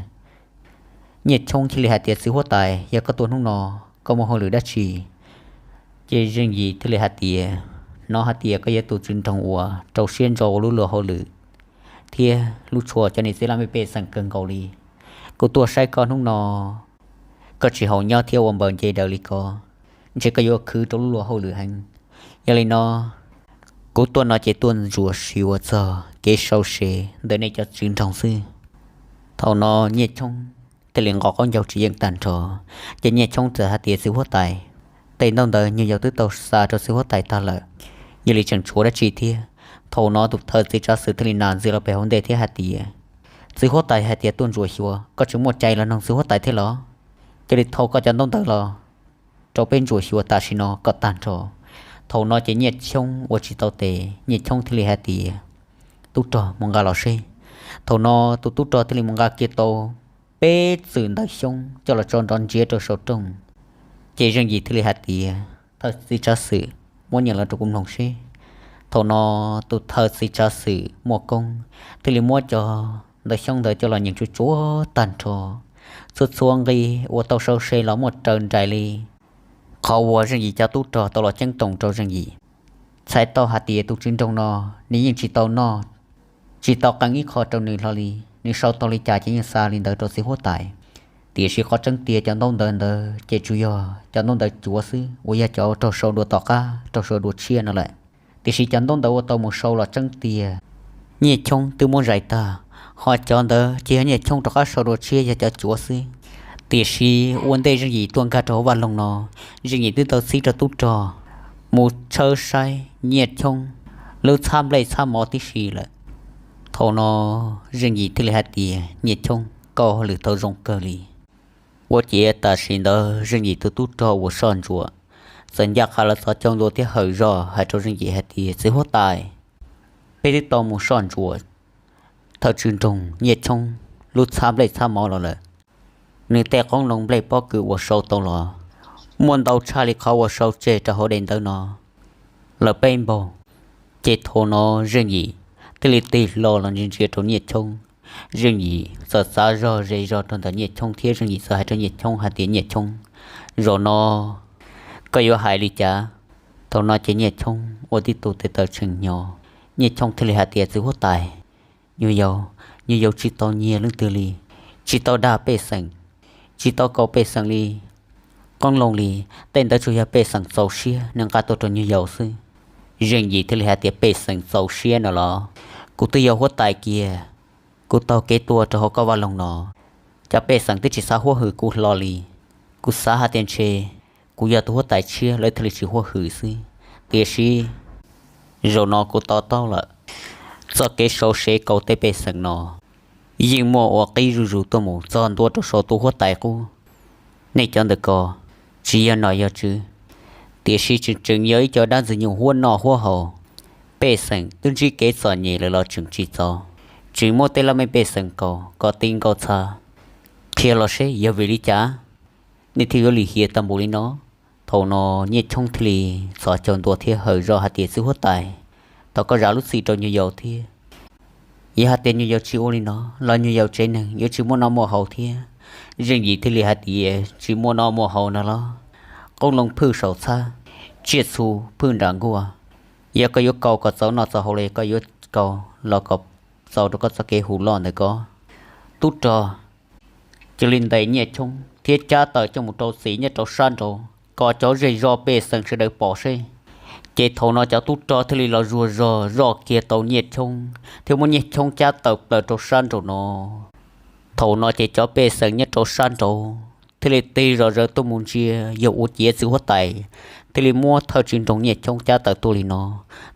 Nyiaj Tshoob thiaj li hais tias, Txiv huab tais, yog koj tuaj hnub no, koj muaj hauj lwm dab tsi? Ces Zeej Yim thiaj li hais tias, Hnov hais tias koj yog tus tswv nroog uas rau siab ntso ua lub luag hauj lwm thiab hlub tshua cov niam txiv laj mej pej xeem kawg nkaus li. Kuv tuaj saib koj hnub no, koj tsis haum nyob thiab ua npaws nce daws li ko, ntshe koj yuav khwv rau lub luag hauj lwm heev. Yog li no, kuv tuaj no ces tuaj ntsuas xyuas txog kev sau se ntawm nej cov tswv nroog xwb. Thaum no Nyiaj Tshoob thiaj li nqos qaub ncaug tsis yeej tag nrho. Ces Nyiaj Tshoob txawm hais tias, Txiv huab tais, tej ntaub ntawv nyuag yaus twb tau xa rau txiv huab tais tag lawm, yog li tseem tshuav dab tsi thiab? Thaum no tus thawj txiv tsav xwm thiaj li nam ntxiv los pem hauv ntej thiab hais tias, Txiv huab tais hais tias tuaj ntsuas xyuas, koj tseem muaj cai los noog txiv huab tais thiab los? Cia li thau koj cov ntaub ntawv los rau peb ntsuas xyuas tam sim no kom tag nrho. Thaum no ces Nyiaj Tshoob ua tsis tau tes, Nyiaj Tshoob thiaj li hais tias, Tub rog, mus nqa los seb. Thaum no tus tub rog thiaj li mus nqa kiag tau peb txwm ntawv xyoob coj los tso nrov ntsiav rau saum rooj. Ces Zeej Yim thiaj li hais tias, Thawj txiv tsav xwm, muab nyeem los rau kuv mloog seb. Thaum no tus thawj txiv tsav xwm Muaj Koob thiaj li muab cov ntawv xyoob ntawd coj los nyeem tsuj tsuav tag nrho. Txhua txhua nqi uas tau sau se los muaj raws nraim li qhov uas Zeej Yim cov tub rog tau los ceeb toom rau Zeej Yim. Txhais tau hais tias tus tswv nroog no nws yeej tsis tau noj, tsis tau qee ib qho rau nws hlo li, nws sau tau li cas ces yeej xa li ntawd rau txiv huab tais. Tiam sis qhov tseeb tiag cov ntaub ntawv ntawd ces tsuas yog cov ntaub ntawv cuav xwb uas yog cov raug sau dua tom qab raug sau dua tshiab no lawm. Tiam sis cov ntaub ntawv uas tau mus sau los tseeb tiag, Nyiaj Tshoob twb muab zais tag, ho cov ntawd ces yog Nyiaj Tshoob rov qab sau dua tshiab yog cov cuav xwb. Tiam sis ua ntej Zeej Yim tuaj nkag rau hauv vaj loog no, Zeej Yim twb tau txib rau tub rog mus tshawb saib Nyiaj Tshoob lub txhab nplej txhab mov tib si lawm. Thaum no Zeej Yim thiaj li hais tias, Nyiaj Tshoob, koj hauj lwm tau zoo kawg li. Ua ciav tam sim ntawd Zeej Yim tus tub rog uas soj ntsuam txawm ncaj qha lawv txoj cai ntua thiab hawm zog hais rau Zeej Yim hais tias, Txiv huab tais, peb twb tau mus soj ntsuam thawj tswv nroog Nyiaj Tshoob lub txhab nplej txhab mov los lawm. Nws tej qoob loo nplej pob kws uas sau tau los muaj ntau tshaj li qhov uas sau tseg rau hauv daim ntawv no lawm peb npaug. Ces thaum no Zeej Yim thiaj li tig hlo los ntsia ntsia rau Nyiaj Choob. Zeej Yim txawm xav zog ze zog rau ntawm Nyiaj Choob thiab Zeej Yim txawm hais rau Nyiaj Choob hais tias, Nyiaj Choob, zaum no koj yuav hais li cas? Thaum no ces Nyiaj Choob ua tib tug tes taw tshee hnyo. Nyiaj Choob thiaj li hais tias, Txiv huab tais, nyuag yaus, nyuag yaus tsis tau nyiag leej twg li, tsis tau dag pej xeem, tsis tau kaus pej xeem li, qoob loo li. Tej ntawd tsuas yog pej xeem txaus siab nqa tuaj rau nyuag yaus xwb. Zeej Yim thiaj li hais tias, Pej xeem txaus siab no los? Kuv twb yog huab tais kiag, kuv taug kev tuaj rau hauv koj vaj loog no, cov pej xeem twb tsis xav huab hwm kuv hlo li. Kuv xav hais tias ntshe kuv yog tus huab tais tshiab lawv thiaj li tsis huab hwm xwb. Tiam sis zaum no kuv to taub lawm, txoj kev sau sev kaus tej pej xeem no yeej muaj ua qib zuj zus tuaj mus txog ntua rau saum tus huab tais qub. Nej cov ntawm ko tsis yog nom yog tswv, tiam sis tseem tseem yog ib co dab ntxwg nyoog huab noj huab haus. Pej xeem twb ntsib kev txom nyem lawm los tseem tsis txaus, tseem muab tej laj mej pej xeem kaus kom ti nkaus txha. Qhia los seb yog vim li cas nej thiaj yuav lim hiam tag npaum li no? Thaum no Nyiaj Choob thiaj li txhos caug ntua thiab hawm zog hais tias, Txiv huab tais, thov koj zam lub txim rau nyuag yaus thiab. Yog hais tias nyuag yaus tsis ua li no los nyuag yaus tsev neeg yuav tsis muaj noj muaj haus thiab. Zeej Yim thiaj li hais tias, Tsis muaj noj muaj haus no los? Qoob loo phwj saum txhab, tsiaj txhu phwj nram nkuaj. Yog koj yuav kaus kom txaus noj txaus haus los yog koj yuav kaus los kom txaus rau koj txoj kev hu loj ntawm ko. Tub rog cia li ntes Nyiaj Choob thiab cab tawm coj mus rau txim nyob rau sab nraud kom cov zej zog pej xeem sawv daws pom seb. Ces thaum no cov tub rog thiaj li los zuag zog zoj kiag tau Nyiaj Choob thiab muab Nyiaj Choob cab tawm plaws rau sab nraum no. Thaum no ces cov pej xeem nyob rau sab nraud thiaj li tig zom zaws tuaj mus ntsia yog ua ciav txiv huab tais thiaj li muab thawj tswv nroog Nyiaj Choob cab tawm tuaj li no.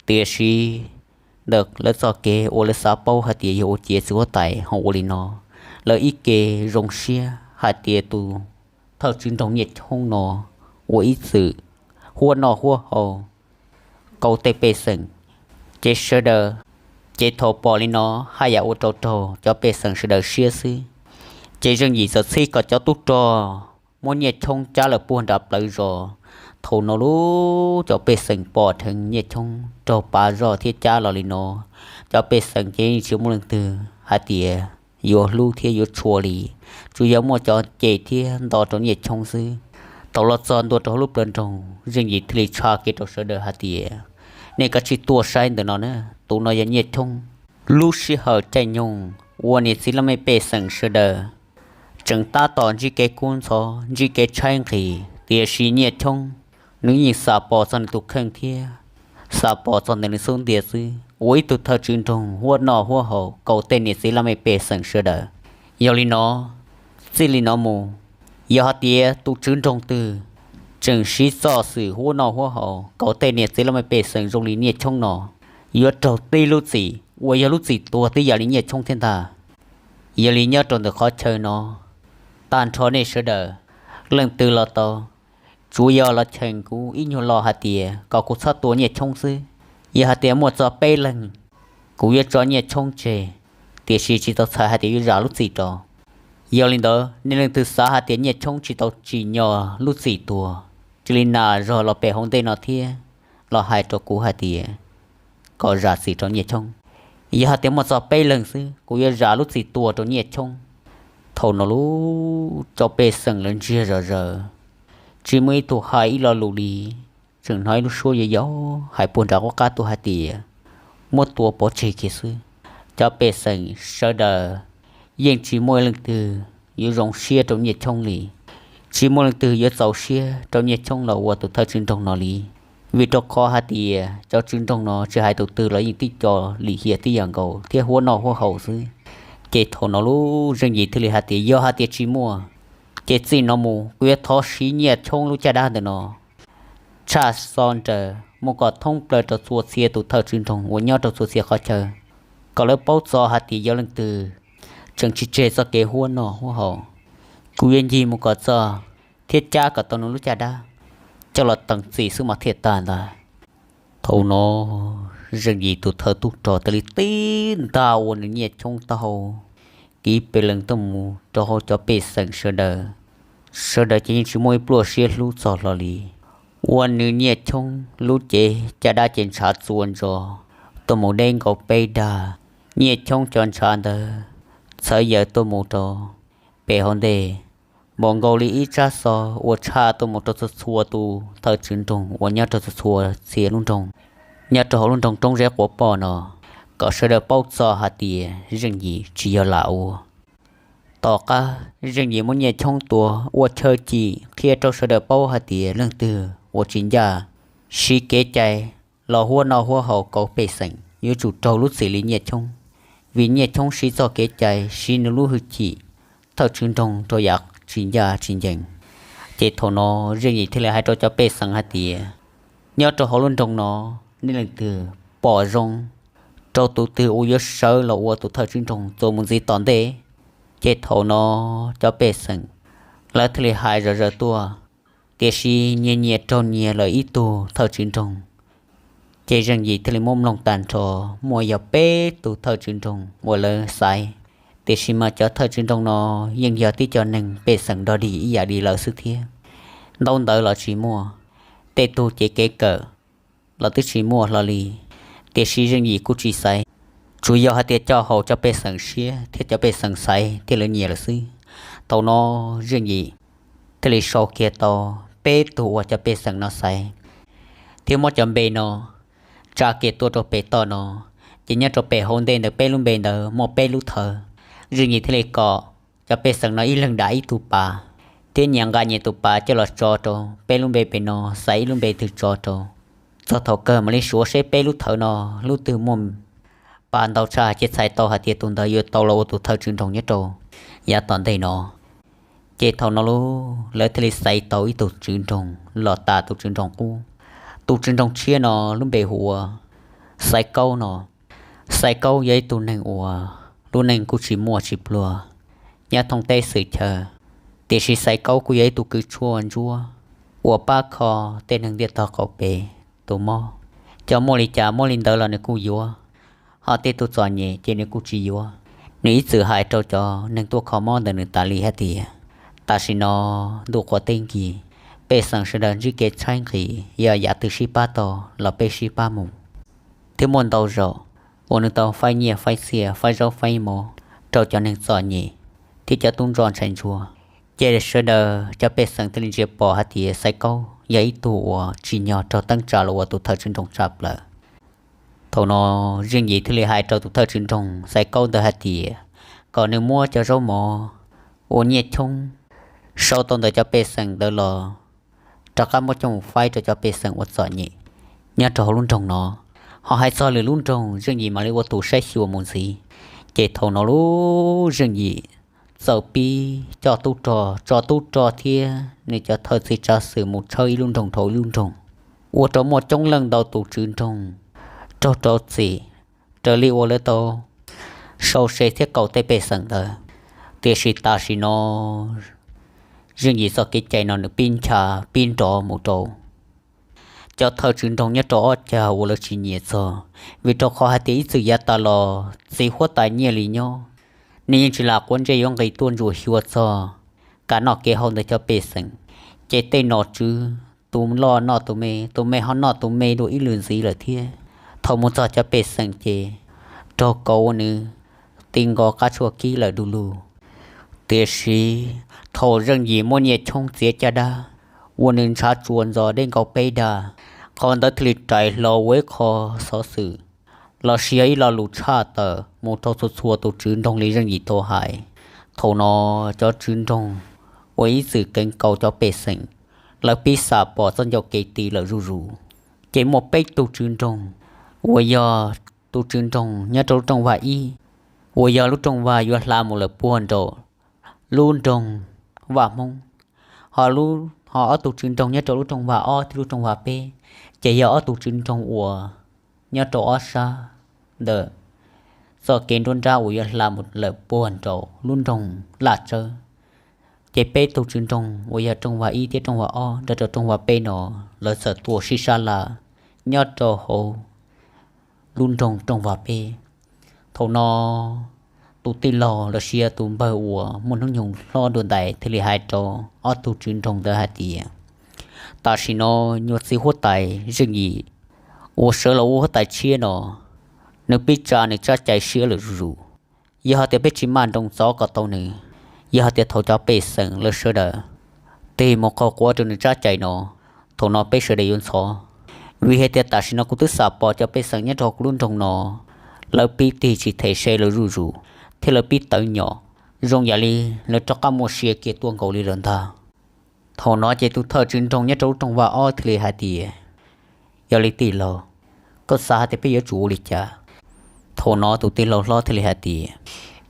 Tiam sis ntawm lawv txoj kev uas lawv xav paub hais tias yog ua ciav txiv huab tais ho ua li no, lawv ib ke zoo siab hais tias tus thawj tswv nroog Nyiaj Choob no ua ib txwm huab noj huab haus kaus tej pej xeem. Ces sawv daws, ces thaum pom li no haj yam ua rau raug cov pej xeem sawv daws siab xwb. Ces Zeej Yim txawm txhib kom cov tub rog muab Nyiaj Choob cab lawm puag nram plawv zos. Thaum no lub cov pej xeem pom dheev Nyiaj Choob raug pav zoj thiab cab los li no, cov pej xeem ces yeej tsis muaj leej twg hais tias yuav hlub thiab yuav tshua li, tsuas yog muaj cov cem thiab nto rau Nyiaj Choob xwb. Thaum los txog ntua rau hauv lub plawv nroog, Zeej Yim thiaj li tshaj kev rau sawv daws hais tias, Nej kav tsij tuaj saib ntawm no na, tus no yog Nyiaj Choob. Lub sij hawm caij nyoog uas niam txiv laj mej pej xeem sawv daws tseem tab tom ntsib kev kub ntxhov ntsib kev tshaib nqhis, tiam sis Nyiaj Choob nws yeej xam pom txog nws tus kheej thiab xam pom txog ntawm nws xub ntiag xwb, ua ib tug thawj tswv nroog huab noj huab haus kaus tej niam txiv laj mej pej xeem sawv daws. Yog li no, txij li no mus, yog hais tias tus tswv nroog twg tseem siv txoj xwm huab noj huab haus kaus tej niam txiv laj mej pej xeem zoo li Nyiaj Choob no, yuav raug tib lub txim uas yog lub txim tuag tib yam li Nyiaj Choob thiab ntag. Yog li nyob rau ntawm qhov chaw no, tag nrho nej sawv daws, leej twg los tau, tsuas yog los cheem kuv ib nyuag lo hais tias kom kuv txhob tua Nyiaj Choob xwb. Yog hais tias muaj txog peb leeg, kuv yuav tso Nyiaj Choob tseg, tiam sis tsis tau txhais hais tias yuav zam lub txim rau. Yog li ntawd, nej leej twg xav hais tias Nyiaj Choob tsis tau tsim nyog lub txim tuag, cia li nas zog los pem hauv ntej no thiab los hais rau kuv hais tias kom zam txim rau Nyiaj Choob. Yog hais tias muaj txog peb leeg xwb, kuv yuav zam lub txim tuag rau Nyiaj Choob. Thaum no lub cov pej xeem lawv ntsiag zom zaws, tsis muaj ib tug hais ib lo lus li, tseem hnov ib lub suab yau yau hais puag nram qub qab tuaj hais tias, Muab tua pov tseg kiag xwb. Cov pej xeem sawv daws yeej tsis muaj leej twg yuav zoo siab rau Nyiaj Choob li, tsis muaj leej twg yuav txaus siab rau Nyiaj Choob los ua tus thawj tswv nroog no li. Vim rau qhov hais tias cov tswv nroog no tsis hais tus twg los yeej tib co lim hiam tib yam nkaus thiab huab noj huab haus xwb. Ces thaum no lub Zeej Yim thiaj li hais tias, Yog hais tias tsis muaj, ces txij no mus kuv yuav thov siv Nyiaj Choob lub caj dab ntawm no tshaj xo nraws mus kom thoob plaws rau txhua txhia tus thawj tswv nroog uas nyob rau txhua txhia qhov chaw, kom lawv paub txog hais tias yog leej twg tseem tsis tseg txoj kev huab noj huab haus, kuv yuav ncig mus kom txog thiab cab kom tau nws lub caj dab coj los teem txim xwb mas thiaj tag ntag. Thaum no Zeej Yim tus thawj tub rog thiaj li tib ntaj ua nws Nyiaj Choob taub hau kiv pes lees tuaj mus rau hauv cov pej xeem sawv daws. sawv daws ces yeej tsis muaj ib pluaj siab hlub txog hlo li. Ua nws Nyiaj Choob lub cev caj dab ces ntshav txua ntso tuaj mus deb nkaus peb dag. Nyiaj Choob cov ntshav ntawd txhawv yaws tuaj mus rau pem hauv ntej, npaum nkaus li ib tsab xov uas tshaj tuaj mus rau txhua txhua tus thawj tswv nroog uas nyob rau txhua txhua txhia lub nroog nyob rau hauv lub nroog Roob Zeb Quav Poj no, kom sawv daws paub txog hais tias Zeej Yim tsis yog lam ua. Tom qab Zeej Yim muab Nyiaj Choob tua ua chaw cim qhia rau sawv daws paub hais tias leej twg uas tsis ncaj siv kev cai los huab noj huab haus kauv pej xeem yuav tsum raug lub txim li Nyiaj Choob, vim Nyiaj Choob siv txoj kev cai siv nws lub hwj chim thawj tswv nroog rau yav tsis ncaj tsis ncees. Ces thaum no Zeej Yim thiaj li hais rau cov pej xeem hais tias, nyob rau hauv lub nroog no, nej leej twg pom zoo rau tus twg uas yuav sawv los ua tus thawj tswv nroog txuas mus ntxiv tom ntej. Ces thaum no cov pej xeem lawv thiaj li hais zom zaws tuaj, tiam sis nyias nyias raug nyias lawm ib tug thawj tswv nroog. Ces Zeej Yim thiaj li muab mloog tag nrho, muaj yog peb tug thawj tswv nroog uas lawv xaiv, tiam sis mas cov thawj tswv nroog no yeej yog tib co neeg pej xeem dog dig ib yam li lawv xwb thiab. Ntaub ntawv los tsis muaj, tej tug ces kev kawm los twb tsis muaj hlo li, tiam sis Zeej Yim kuj tsis xaiv, tsuas yog hais tias coj haum cov pej xeem siab thiab cov pej xeem xaiv thiaj li nyiam lawm xwb. Thaum no Zeej Yim thiaj li sau kiag tau peb tug uas cov pej xeem no xaiv, thiab muab cov npe no tsa kiag tuaj rau pem toj no. Ces nyob rau pem hauv ntej ntawd peb lub npe ntawd muaj peb lub thawv. Zeej Yim thiaj li kom cov pej xeem no ib leeg dam ib tug pas, thiab nyias nqa nyias tus pas coj los tso rau peb lub npe pem no, xaiv ib lub npe twg tso rau. Txog thaum kawg mam li suav seb peb lub thawv no lub twg muaj pas ntau tshaj ces txhais tau hais tias tus ntawd yuav tau los ua tus thawj tswv nroog nyob rau yav tom ntej no. Ces thaum no lawv thiaj li xaiv tau ib tug tswv nroog los tas tus tswv nroog qub. Tus tswv nroog tshiab no lub npe hu ua Xaiv Kaub no. Xaiv Kaub yog ib tug neeg uas lub neej kuj tsis muaj tsis pluag nyob thoob teb xwm chaw, tiam sis Xaiv Kaub kuj yog ib tug kws tshuaj ntsuab uas pab kho tej neeg ntiaj tog qaum pem tus mob. Cov muaj li cas muaj li ntawd los nws kuj yuav, ho tej tug txom nyem ces nws kuj tsis yuav. Nws ib txwm hais rau cov neeg tuaj kho mob ntawm nws tas li hais tias, tam sim no ntuj qhuav teb nkig, pej xeem sawv daws ntsib kev tshaib nqhis, yog yam twg sib pab tau los peb sib pab mus. Thiab muaj ntau zaus uas nws tau faib nyiaj faib txiaj faib zaub faib mov rau cov neeg txom nyem thiab cov tub nroj ntshai ntsuag. Ces sawv daws cov pej xeem thiaj li ntsia pom hais tias Xaiv Kaub yog ib tug uas tsim nyog raug teeb tsa los ua tus thawj tswv nroog tshaj plaws. Thaum no Zeej Yim thiaj li hais rau tus thawj tswv nroog Xaiv Kaub ntawd hais tias kom nws muab cov zaub mov uas Nyiaj Choob sau tau ntawm cov pej xeem ntawd los rov qab muab coj mus faib rau cov pej xeem uas txom nyem nyob rau hauv lub nroog no. Ho hais txog lwm lub nroog Zeej Yim mam li ua tus saib xyuas mus ntxiv. Ces thaum no lub Zeej Yim txawm pib coj tub rog, tso tub rog thiab nws cov thawj txiv tsav xwm mus tshawb ib lub nroog dhau ib lub nroog, ua rau muaj coob leej ntau tus tswv nroog raug rau txim raws li uas lawv tau sau se thiab kaum tej pej xeem ntawd. Tiam sis tam sim no Zeej Yim txoj kev cai no nws pib ncha pib nrov mus rau cov thawj tswv nroog nyob rau ob cag uas lawv tsis nyiam txog, vim rau qhov hais tias ib txwm yav tas los txiv huab tais nyiaj li nyob, nws yeej tsis lam quav ntsej yuav nqis tuaj ntsuas xyuas txog kev noj kev haus ntawm cov pej xeem. Ces tej nom tswv tus loj noj tus me, tus me ho noj tus me dua ib lwm ntxiv lawm thiab. Thaum mus txog cov pej xeem ces raug kauv ua nws ti nkaus qab tshuaj kib lawm du lug. Tiam sis thaum Zeej Yim muab Nyiaj Choob txiav caj dab ua nws ntshav tsuas ntxov deb nkaus peb dag, qhov ntawd thiaj li rais hlo ua ib qho xov xwm los sis yog ib lo lus tshaj tawm mus rau txhua txhua tus tswv nroog li Zeej Yim tau hais. Thaum no cov tswv nroog uas ib txwm keev kaus cov pej xeem, lawv pib xam pom txoj ncauj kev tiv lawm zuj zus. Ces muaj peb tug tswv nroog uas yog tus tswv nroog nyob rau lub rooj vag ib, uas yog lub rooj vag yuav hla mus lawm puag nraum lub nroog Vaj Hmoob, ho ob tug tswv nroog nyob rau lub rooj vag ob thiab lub rooj vag peb ces yog ob tug tswv nroog uas nyob rau ob sab ntawm txoj kev nruab nrab uas yuav hla mus lawm puag nraum lub nroog Laj Tsawb. Ces peb tug tswv nroog uas yog rooj vag ib thiab rooj vag ob nrog rau rooj vag peb no, lawv txawm tuaj sib sab laj nyob rau hauv lub nroog rooj vag peb. Thaum no tus tij laug los sis yog tus npawg uas muaj hnub nyoog hlob dua ntais thiaj li hais rau ob tug tswv nroog ntawd hais tias, tam sim no nyuag txiv huab tais Zeej Yim uas sawv los ua huab tais tshiab no, nws pib tsa nws tsab cai siab lawm zuj zus. Yog hais tias peb tsis maj nroos txov kom tau nws, yog hais tias thaum cov pej xeem lawv sawv daws tig mus qaug quav rau nws tsab cai no, thaum no peb sawv daws yuav ntxhov. Vim hais tias tam sim no kuv twb xam pom cov pej xeem nyob rau kuv lub nroog no, lawv pib tig tsis them se lawm zuj zus, thiab lawv pib tawv nyom, zoo yam li lawv rov qab muaj sia kiag tuaj nkaus li lawm ntag. Thaum no ces tus thawj tswv nroog nyob rau lub rooj vag ob thiaj li hais tias, yog li tij laug, koj xav hais tias peb yuav tsum ua li cas? Thaum no tus tij laug hlob thiaj li hais tias,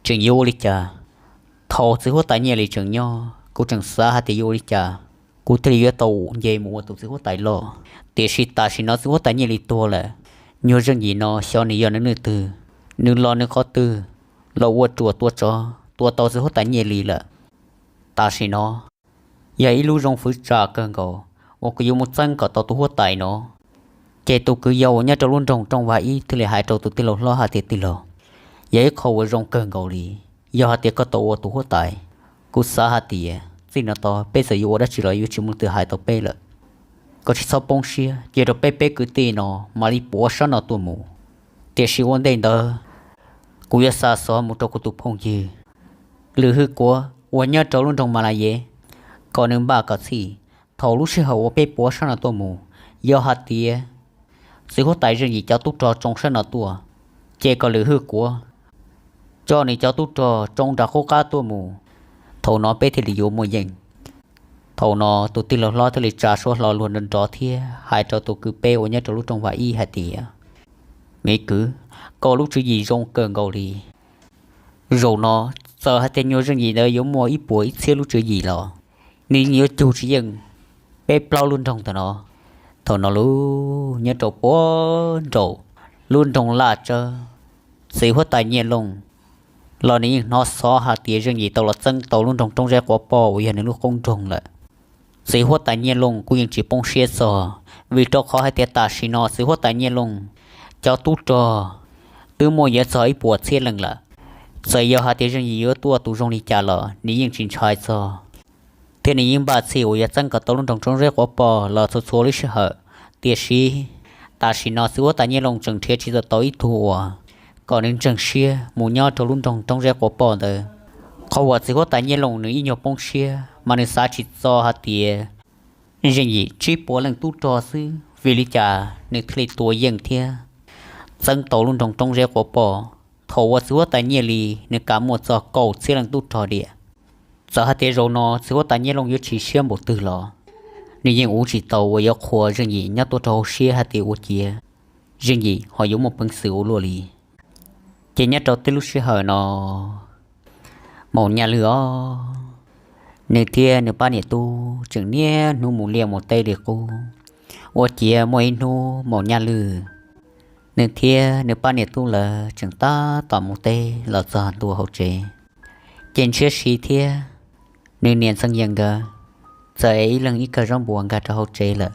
tseem yuav ua li cas? Thaum txiv huab tais Nyiaj Lis tseem nyob kuv tseem xav hais tias yuav ua li cas kuv thiaj li yuav tau nce mus ua tus txiv huab tais loj. Tiam sis tam sim no txiv huab tais Nyiaj Lis tuag lawm, nyuag Zeej Yim no xyov nws yog nws leej twg, nws los nws qhov twg, los ua ruam tua tsov tua tau txiv huab tais Nyiaj Lis lawm. Tam sim no yog ib lub zoo fwv tsa kawg nkaus uas kuv yuav mus txeeb kom tau tus huab tais no. Ces tus kwv yau uas nyob rau lub nroog rooj vag ib thiaj li hais rau tus tij laug hlob hais tias, tij laug, yog ib qho uas zoo kawg nkaus li. Yog hais tias koj tau ua tus huab tais, kuv xav hais tias txij no tod peb txawm yuav ua dab tsi los yuav tsis muaj leej twg hais tau peb lawm. Koj tsis txhob poob siab, cia rau peb peb kwv tij no mam li puav sab no tuaj mus. Tiam sis ua ntej ntawd, kuv yuav xa xov mus rau kuv tus phooj ywg Lwm Hwj Kuav uas nyob rau lub nroog Mas Las Yev, kom nws npaj kom txhij. Thaum lub sij hawm uas peb puav sab no tuaj mus, yog hais tias txiv huab tais Zeej Yim cov tub rog tsoo sab no tuaj, ces kom Lwm Hwj Kuav coj nws cov tub rog tsoo nram qub qab tuaj mus, thaum no peb thiaj li yuav muaj yeej. Thaum no tus tij laug hlob thiaj li tsa suab hlo luag nrov nrov thiab hais rau tus kwv peb uas nyob rau lub rooj vag ib hais tias, me kwv, koj lub tswv yim zoo kawg nkaus li. Zaum no txawm hais tias nyuag Zeej Yim ntawd yuav muaj ib puas ib txhiab lub tswv yim los nws yeej yuav cug tsis yeej peb plaub lub nroog ntawm no. Thaum no lub nyob rau puag nraum lub nroog Laj Tsawb, txiv huab tais Nyiaj Looj los nws yeej hnov xov hais tias Zeej Yim tau los txeeb tau lub nroog Roob Zeb Quav Poj uas yog nws lub qoob nroog lawm. Txiv huab tais Nyiaj Looj kuj yeej tsis poob siab txog, vim rau qhov hais tias tam sim no txiv huab tais Nyiaj Looj cov tub rog twb muaj yuav txog ib puas txhiab leej lawm. Txawm yog hais tias Zeej Yim yuav tuaj tus zoo li cas los nws yeej tsis ntshai txog, thiab nws yeej npaj txhij uas yuav txeeb kom tau lub nroog Roob Zeb Quav Poj los txhua txhua lub sij hawm. Tiam sis tam sim no txiv huab tais Nyiaj Looj tseem nrhiav tsis tau tau ib tug uas kom nws ntseeg siab mus nyob rau lub nroog Roob Zeb Quav Poj ntawd. Qhov uas txiv huab tais Nyiaj Looj nws ib nyuag poob siab mas nws xav tsis txog hais tias Zeej Yim tsib puas leej tub rog xwb, vim li cas nws thiaj li tua yeej thiab txeeb tau lub nroog Roob Zeb Quav Poj, thaum uas txiv huab tais Nyiaj Lis nws kam muaj txog kaum txhiab leej tub rog diam. Txawm hais tias zaum no txiv huab tais Nyiaj Looj yuav chim siab npaum twg los nws yeej ua tsis tau uas yuav qhuas Zeej Yim nyob tuaj rau hauv siab hais tias ua ciav Zeej Yim ho yuav muaj peev xwm ua luaj li. Ces nyob rau tej lub sij hawm no, Maum Nyaj Lwj os, nws thiab nws pab niam tub tseem niaj hnub mus liaj mus teb li qub. Ua ciav muaj ib hnub Maum Nyaj Lwj, nws thiab nws pab niam tub lawv tseem tab tom mus teb los txog ntua hauv tsev, ces Ntshiab Si thiab nws niam Ntxhee Yees nkawd txawm ib leeg ib kawm zaub npua nkag rau hauv tsev lawm.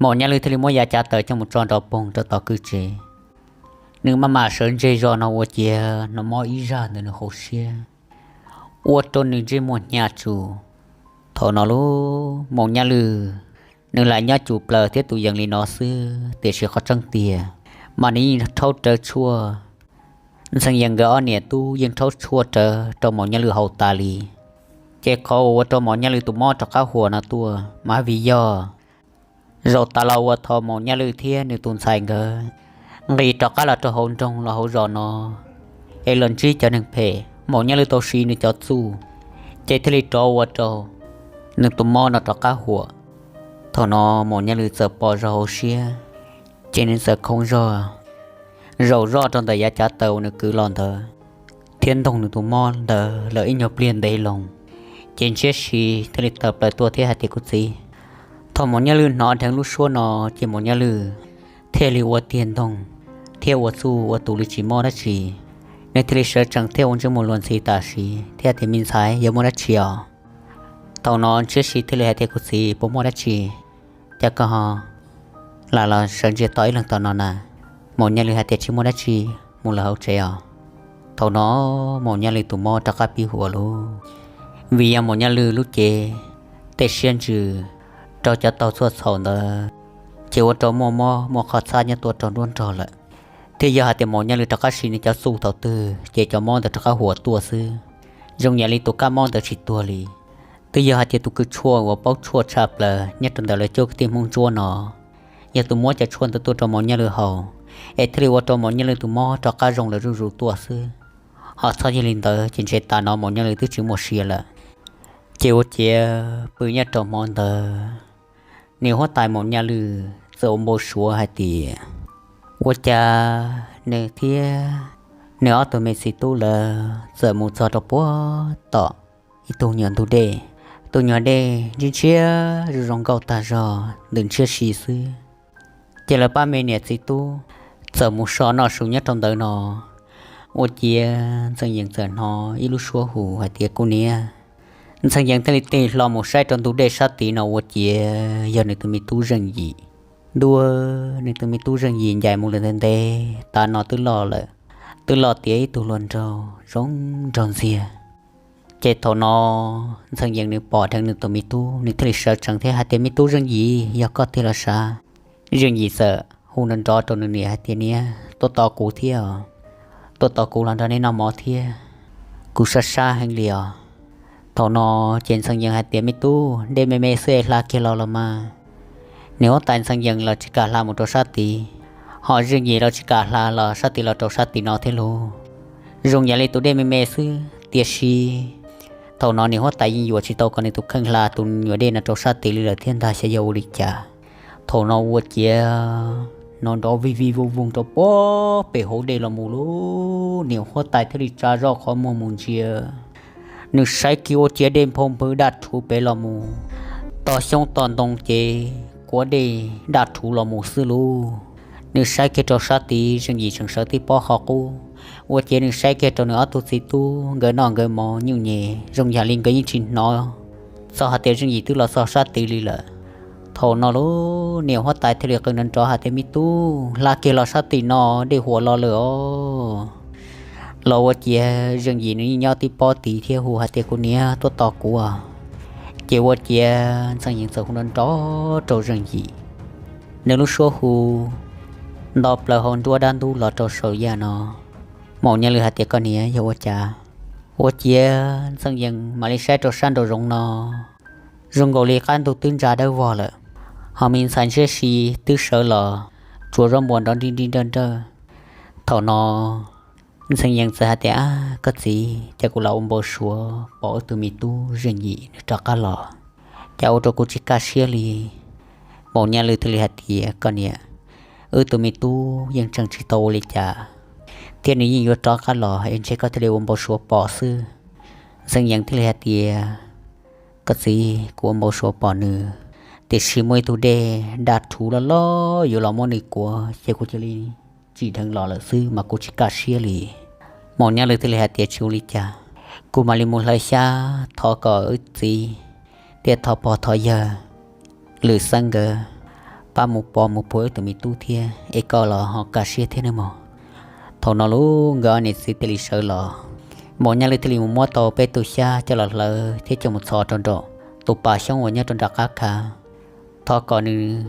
Maum Nyaj Lwj thiaj li muab yav cav taws coj mus tso nrov poog rau tom kwj tsev. Nws maj mam sawv ntseg zog no ua ciav nws mob ib zaj ntawm nws hauv siab, ua rau nws ntsej muag hnyav tsuj. Thaum no lub Maum Nyaj Lwj, nws lam nyob cum plaws thiab tus yees li no xwb, tiam sis qhov tseeb tiag mas nws yeej rhaub rawv tshuaj. Ntxhee Yees nkawd ob niam tub yeej rhaub tshuaj rawv rau Maum Nyaj Lwj haus tas li. Ces qhov uas ua rau Maum Nyaj Lwj tus mob rov qab huam no tuaj mas vim yog zaum tas los uas thaum Maum Nyaj Lwj thiab nws tus ntxhais nkawd nqis rov qab los rau hauv nroog los hauv zos no es los ntsib cov neeg phem, Maum Nyaj Lwj tau siv nws cov txuj, ces thiaj li rov ua rau nws tus mob no rov qab huam. Thaum no Maum Nyaj Lwj txawm pom zog hauv siab, ces nws txawm khoov zog, zaum zoj rau ntawm yav cav taws uas nws kwv los ntawd, thiab ntoog nws tus mob ntawd lawm ib nyuag pliag ntev loo. Ces Ntshiab Si thiaj li tawm plaws tuaj thiab hais tias, kuv txiv. Thaum Maum Nyaj Lwj hnov dheev lub suab no, ces Maum Nyaj Lwj thiaj li ua tiag ntoog thiab ua txuj ua tus li tsis mob dab tsi. Nws thiaj li sawv tsees thiab ua ntsej muag luag ntxhi tam sim thiab tias, me ntxhais, yog muaj dab tsi os? Thaum no Ntshiab Si thiaj li hais tias, kuv txiv, puas muaj dab tsi? Cas koj ho lam los sawv ntsia tom ib leeg tom no na? Maum Nyaj Lwj hais tias, tsis muaj dab tsi, mus lawm hauv tsev os. Thaum no Maum Nyaj Lwm tus mob rov qab pib huam lug, vim yog Maum Nyaj Lwm lub cev tej siab ntsws raug cov taug txhua txhaum ntawd, ces ua rau muaj mob muaj qhov txhab nyob tuaj rau nruab nrog lawm. Thiab yog hais tias Maum Nyaj Lwm rov qab siv nws cov txuj thaum twg ces cov mob ntawd rov qab huam tuaj xwb, zoo yam li tus kab mob ntawd tsis tuag li. Twb yog hais tias tus kws tshuaj uas paub tshuaj tshaj plaws nyob rau ntawm lawv cov kwv tij Hmoob Ntsuab no, yog tus muab cov tshuaj ntawd tuaj rau Maum Nyaj Lwm haus, es thiaj li ua rau Maum Nyaj Lwm tus mob rov qab zoo lawm zuj zus tuaj xwb. Ho txhob yog li ntawd ces ntshe tas no Maum Nyaj Lwm twb tsis muaj sia lawm. Ces ua ciav pw nyob rau hmo ntawd, nws huab tais Maum Nyaj Lwm txawm ua npau suav hais tias, ua cas nws thiab nws ob tug me txiv tub lawv txawm mus txog rau puag tom ib tug nyuag ntug dej. Tus nyuag dej ntshiab ntshiab zoo zoo nkauj tag zog ntws ntshiab si xwb. Ces lawv pab me niam txiv tub txawm mus so noj su nyob rau ntawd no. Ua ciav Ntxhee Yees txawm hnov ib lub suab hu hais tias, kuv niam. Ntxhee Yees thiaj li tig hlo mus saib rau ntug dej sab tid no ua ciav yog nws tus me tub Zeej Yim. Ntuj, nws tus me tub Zeej Yim ncaim mus lawm ntev ntev tas no twb loj lawm, twb loj tiav ib tug hluas nraug zoo nraug ntxiag. Ces thaum no Ntxhee Yees nws pom dheev nws tus me tub, nws thiaj li sawv tsees thiab hais tias, me tub Zeej Yim, yog koj tiag los sav? Zeej Yim txawm hu nrov nrov rau nws niam hais tias, niam, tuaj tos kuv thiab os, tuaj tos kuv los nrog nej noj mov thiab, kuv sab sab heev li os. Thaum no ces Ntxhee Yees hais tias, me tub, dej me me xwb es hla kiag los los mas. Nws huab tais Ntxhee Yees los tsis kam hla mus rau sab tid, ho Zeej Yim los tsis kam hla los sab tid los rau sab tim no thiab lauj. Zoo yam li tus dej me me xwb, tiam sis thaum no nws huab tais yeej yuam tsis tau kom nws tus kheej hla tus nyuam dej no rau sab tid li lawm thiab ntag, xyov yog ua li cas. Thaum no ua ciav nrov nrov vij vij voog voog rau puag pem hauv dej los mus lauj, nws huab tais thiaj li tsa zoj qhov muag mus ntsia. Nws saib kiag ua ciav dej nphau npwv daj rhuv pem los mus, toj xyoob toj ntoo ces kuav dej daj rhuv los mus xwb lauj. Nws saib kiag rau sab tid, Zeej Yim tseem sawv tib pob qhov qub. Ua ciav nws saib kiag rau nws ob tug txiv tub, nkawd noj nkawd mov nyuj nyem zoo yam li nkawd yeej tsis hnov txog hais tias Zeej Yim twb los txog sab tid li lawm. Thaum no lauj, niam huab tais thiaj li qw nrov nrov hais tias, me tub, hla kiag los sab tim no, dej huam los lawm os. Los ua ciav Zeej Yim nws yeej nyob tib pob tid thiab hu hais tias, kuv niam, tuaj tos kuv os. Ces ua ciav Ntxhee Yees txawm hu nrov nrov rau Zeej Yim. Nws lub suab hu nto plaws hauv nruab dab ntub los rau saum yaj no. Maum Nyaj Lwm hais tias, koj niam, yog ua cas? Ua ciav Ntxhee Yees mam li saib rau sab nraum zoov no, zoo nkaus li qab ntug twb ntsa dawb vog lawm, ho me ntxhais ntshiab si twb sawv los tsuav zaub npua nrov nrij nrij nrawj nrawj. Thaum no Ntxhee Yees txawm hais tias, ab, koj txiv, cas kuv lam ua npau suav pom wb tus me tub Zeej Yim nws rov qab los, cas ua rau kuv tsis kaj siab li. Maum Nyaj Lwm thiaj li hais tias, koj niam, wb tus me tub yeej tseem tsis tau ua li cas, thiab nws yeej yuav rov qab los es ntshe koj thiaj li ua npau suav pom xwb. Ntxhee Yees thiaj li hais tias, koj txiv, kuv ua npau suav pom nws, tiam sis muaj ib tug dej daj rhuv loj loj yuav los muab nws kuav ces kuv cia li tsim dheev los lawm xwb mas kuv tsis kaj siab li. Maum Nyaj Lwm thiaj li hais tias, tsis ua li cas, kuv mam li mus hlawv xyab thov kom wb txiv thiab thov pog thov yawg Lwm Xeeb nkawd pab mus pov mus puag wb tus me tub thiab es koj los ho kaj siab thiab nawb mog. Thaum no lauj, nkawd ob niam txiv thiaj li sawv los. Maum Nyaj Lwm thiaj li mus muab tau peb tug xyab coj los hlawv thiab coj mus txhos rau nraum tus pas xyoob uas nyob rau nram qab khav, thov kom nws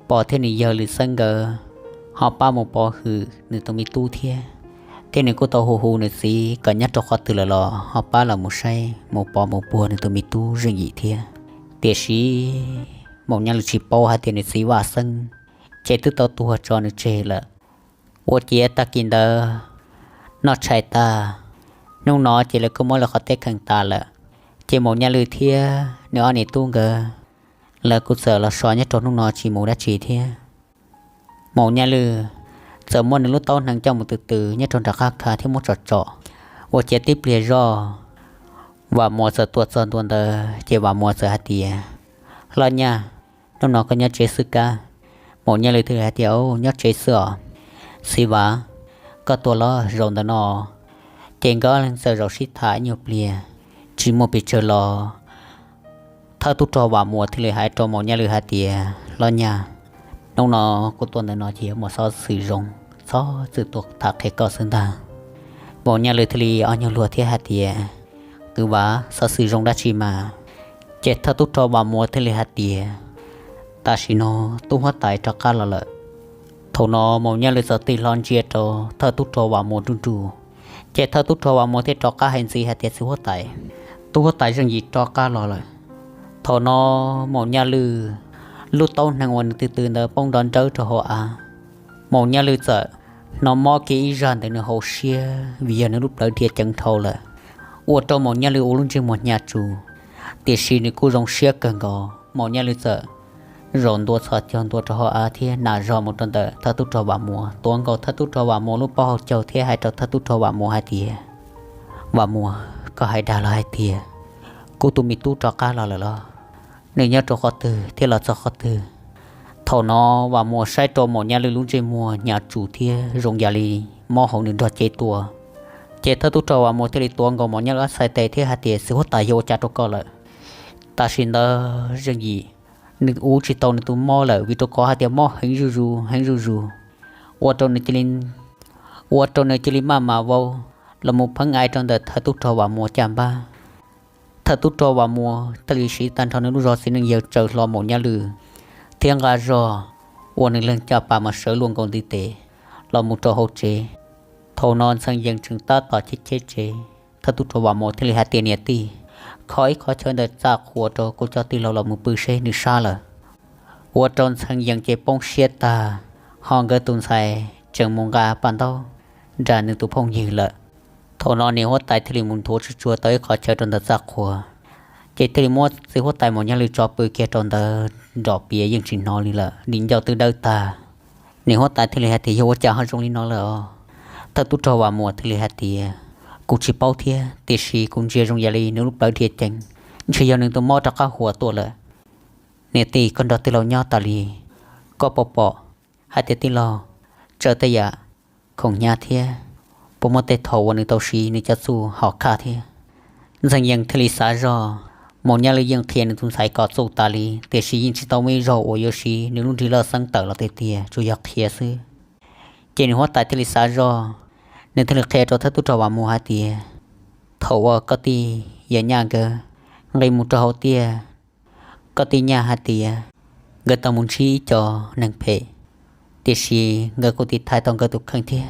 pog thiab nws yawg Lwm Xeeb nkawd ho pab mus pov hwm nws tus me tub thiab. Thiab nws kuj tau hu hu nws txiv kom nyob rau qhov twg lawm los ho pab los mus saib mus pov mus puag nws tus me tub Zeej Yim thiab. Tiam sis Maum Nyaj Lwm tsis paub hais tias nws txiv Vaj Xeeb ces twb tau tuag tso nws tseg lawm. Ua ciav tag kis ntawd noj tshais tag, hnub no ces lawv kuj muab lawv qhov teb kheej tas lawm. Ces Maum Nyaj Lwm thiab nws ob niam tub nkawd, lawv kuj txawm los so nyob rau hnub no tsis mus dab tsi thiab. Maum Nyaj Lwm txawm muab nws lub taub hneev coj mus tws tws nyob rau nram qab khav thiab muab tsom tsom. Ua ciav tib pliag zoj, Vam Muas txawm tuaj txog ntua ntawd ces Vam Muas txawm hais tias, hlob Nyaj, hnub no koj nyob tsev xwb kab? Maum Nyaj Lwm thiaj li hais tias, nyob tsev xwb os. Txiv Vam, koj tuaj los zaum ntawm no, ces nkawd txawm zaum sib tham ib nyuag pliag tsis muaj pes tsawg los thawj tub rog Vam Muas thiaj li hais rau Maum Nyaj Lwm hais tias, hlob Nyaj, hnub no kuv tuaj ntawm no ces yuav muaj xov xwm zoo, xov xwm tuaj tham qhia koj xwb ntag. Maum Nyaj Lwm thiaj li ob nyuag luag thiab hais tias, Kwv Vam, xov xwm zoo dab tsi mas? Ces thawj tub rog Vam Muas thiaj li hais tias, Tam sim no tub huab tais rov qab los lawm. Thaum no Maum Nyaj Lwm txawm tig hlo ntsia rau thawj tub rog Vam Muas nruj nruj, ces thawj tub rog Vam Muas thiaj rov qab hais ntxiv hais tias, Txiv huab tais, tub huab tais Zeej Yim rov qab los lawm. Thaum no Maum Nyaj Lwm lub taub hneev uas nws tw tw ntawd poob nrov nrawb rau hauv av. Maum Nyaj Lwm txawm hnov mob kiag ib zaj ntawm nws hauv siab vim yog nws lub plawv dhia ceev dhau lawm, ua rau Maum Nyaj Lwm ua lub ntsej muag hnyav tsuj, tiam sis nws kuj zoo siab kawg nkaus. Maum Nyaj Lwm txawm zaum ntua txhos caug ntua rau hauv av thiab nam zog mus rau ntawm thawj tub rog Vam Muas, tuav nkaus thawj tub rog Vam Muas lub pob hauv caug thiab hais rau thawj tub rog Vam Muas hais tias, Vam Muas, koj hais dag los hais tias kuv tus me tub rov qab los lawm los? Nws nyob rau qhov twg thiab los txog qhov twg? Thaum no Vam Muas saib rau Maum Nyaj Lwm lub ntsej muag hnyav tsuj thiab zoo yam li mob hauv nws nrog cev tua. Ces thawj tub rog Vam Muas thiaj li tuav nkaus Maum Nyaj Lwm ob txhais tes thiab hais tias, Txiv huab tais, yog ua cas rau koj lawm? Tam sim ntawd Zeej Yim nws ua tsis tau nws tus mob lawm vim rau qhov hais tias mob heev zuj zus heev zuj zus, ua rau nws cia li, ua rau nws cia li maj mam vau los mus pheeb ai rau ntawm thawj tub rog Vam Muas caj npab. Thawj tub rog Vam Muas thiaj li siv tag nrho nws lub zog txiv neej yawg tsaws hlo Maum Nyaj Lwm thiab nqa zog ua nws leeg caj pas mas sawv luaj nkaus ntiv tes los mus rau hauv tsev. Thaum no Ntxhee Yees tseem tab tom cheb cheb tsev, thawj tub rog Vam Muas thiaj li hais tias, Niam tij, kho ib qho chaw ntawm txaj qhua rau kuv cov tij laug los mus pw seb nws sab lawm. Ua rau Ntxhee Yees ces poob siab tag, ho nkawd tus ntxhais tseem mus nqa paj ntaub nram nws tus phooj ywg lawm. Thaum no niam huab tais thiaj li mus nthuav tsuag tsuag tau ib qho chaw rau ntawm txaj qhua, ces thiaj li muab txiv huab tais Maum Nyaj Lwm tso pw kiag rau ntawd nrom piav yeej tsis hnov li lawm, dim ncauj twb dawb tag. Niam huab tais thiaj li hais tias, Yog ua cas ho zoo li no lawm os? Thawj tub rog Vam Muas thiaj li hais tias, Kuv tsis paub thiab, tiam sis kuv ntsia zoo yam li nws lub plawv dhia ceev, ntshe yog nws tus mob rov qab huam tuaj lawm. Niam tij, koj nrog tij laug nyob tas li, koj puas pom hais tias tij laug tsaws tej yam khoom hnyav thiab, puas muaj tej thaum uas nws tau siv nws cov txuj hom khaj thiab? Ntxhee Yees thiaj li xav zog, Maum Nyaj Lwm yeej qhia nws tus ntxhais kom txuj tas li, tiam sis yeej tsis tau muaj ib zaug uas yuav siv nws lub nrig loj xeeb tawm los tiag tiag, tsuas yog qhia xwb. Ces niam huab tais thiaj li xav zog, nws thiaj li qhia rau thawj tub rog Vam Muas hais tias, Thaum uas koj tij Yawm Nyaj nkawd nqis mus rau hauv tiaj, koj tij Nyaj hais tias nkawd tau mus ntsib ib co neeg phem, tiam sis nkawd kuj tiv thaiv tau nkawd tus kheej thiab.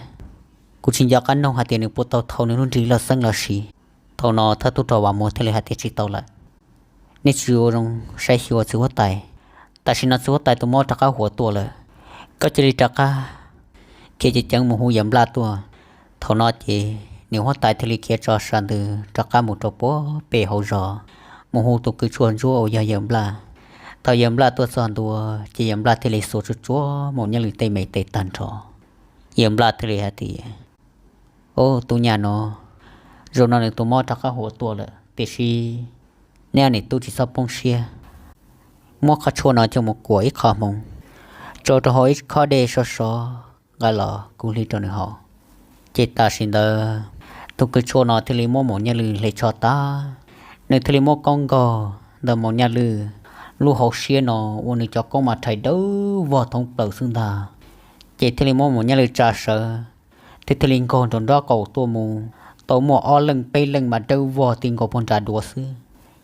Kuv tsis nco qab noog hais tias nws puas tau thau nws lub nrig loj xeeb los sis. Thaum no thawj tub rog Vam Muas thiaj li hais tias, Tsis tau lawm, nej tsis ua zoo saib xyuas txiv huab tais. Tam sim no txiv huab tais tus mob rov qab huam tuaj lawm, koj cia li rov qab khiav ceev ceev mus hu Yawm Nplaj tuaj. Thaum no ces niam huab tais thiaj li khiav tso sas ntws rov qab mus rau puag pem hauv zos, mus hu tus kws tshuaj ntsuab uas yog Yawm Nplaj. Thaum Yawm Nplaj tuaj txog ntua, ces Yawm Nplaj thiaj li xuas tsuag tsuag Maum Nyaj Lwm tej me tes tag nrho. Yawm Nplaj thiaj li hais tias, Ub, tub nyaj no, zaum no nws tus mob rov qab huam tuaj lawm, tiam sis neb ob niam tub tsis txhob poob siab, muab qhov tshuaj no coj mus kuam ib qho hmoov, tso rau hauv ib khob dej sov sov nqa los kuv hliv rau nws haus. Ces tam sim ntawd tus kws tshuaj no thiaj li muab Maum Nyaj Lwm hle tsho tag, nws thiaj li muab koob nkaug ntawm Maum Nyaj Lwm lub hauv siab no, ua nws cov koob mas rhais dawb vog thoob plaws xwb ntag. Ces thiaj li muab Maum Nyaj Lwm tsa sawv, thiab thiaj li nkaug nraum nrob qaum tuaj mus, tau muaj ob leej peb leej mas dawb vog ti nkaus puag nram duav xwb.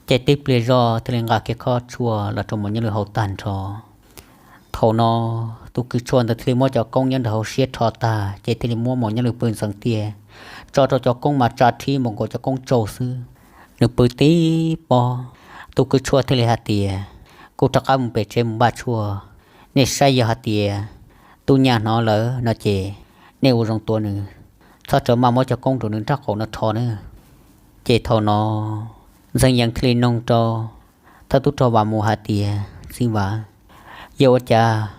Ces tib pliag zoj thiaj li nqa kiag khob tshuaj los rau Maum Nyaj Lwm haus tag nrho. Thaum no tus kws tshuaj ntawd thiaj li muab cov koob nyob ntawm hauv siab rho tag, ces thiaj li muab Maum Nyaj Lwm pw ntxeev tiaj, tso rau cov koob mas tsa rhib npaum nkaus cov koob tsaug xwb. Nws pw tib pob, tus kws tshuaj thiaj li hais tias, Kuv rov qab mus pem tsev mus npaj tshuaj. Nej saib yog hais tias tub nyaj hnov lawm no ces nej ua zoo tua nws, txhob rawm maj muab cov koob rau nws nrab qaum no rho nawb. Ces thaum no Ntxhee Yees thiaj li noog rau thawj tub rog Vam Muas hais tias, Txiv Vam, yog ua cas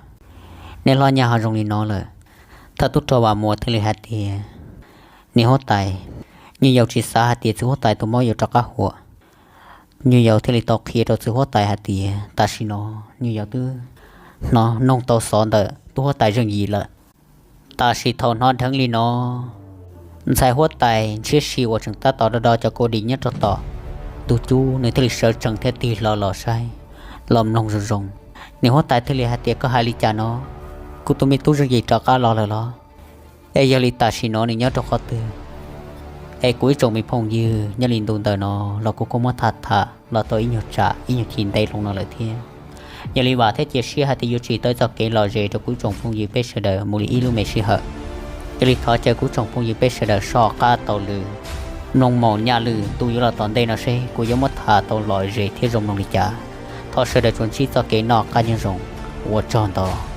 nej hlob nyaj ho zoo li no lawm? Thawj tub rog Vam Muas thiaj li hais tias, Niam huab tais, nyuj yaus tsis xav hais tias txiv huab tais tus mob yuav rov qab huam. Nyuj yaus thiaj li tau qhia rau txiv huab tais hais tias tam sim no nyuj yaus twb hnov noog tau xov ntawm tub huab tais Zeej Yim lawm. Tam sim thaum hnov dheev li no, ntxhais huab tais Ntshiab Si uas tseem tab tom do do cov kua dis nyob rau tom ntug cub, nws thiaj li sawv tsees thiab tig hlo los saib, los mloog zoo zoo. Niam huab tais thiaj li hais tias, Koj hais li cas no? Kuv tus me tub Zeej Yim rov qab los lawm los? Es yog li tam sim no nws nyob rau qhov twg? Es kuv ib tsoom me phooj ywg, nyob li ntu ntawm no los kuv kuj muab tham tham los tau ib nyuag tsam ib nyuag chiv ntev loo no lawm thiab. Yog li vam thiab cia siab hais tias yuav tsim tau txoj kev lom zem rau kuv ib tsoom phooj ywg peb sawv daws mus li ib lub me sij hawm. Yog li thov caw kuv tsoom phooj ywg peb sawv daws soj qab taug lw, mloog mus nyaj lwm ntu yuav los tom ntej no seb kuv yuav muab tham tau lom zem thiab zoo mloog li cas. Thov sawv daws tsuas ntsib txoj kev noj qab nyob zoo. Ua tsaug ntau.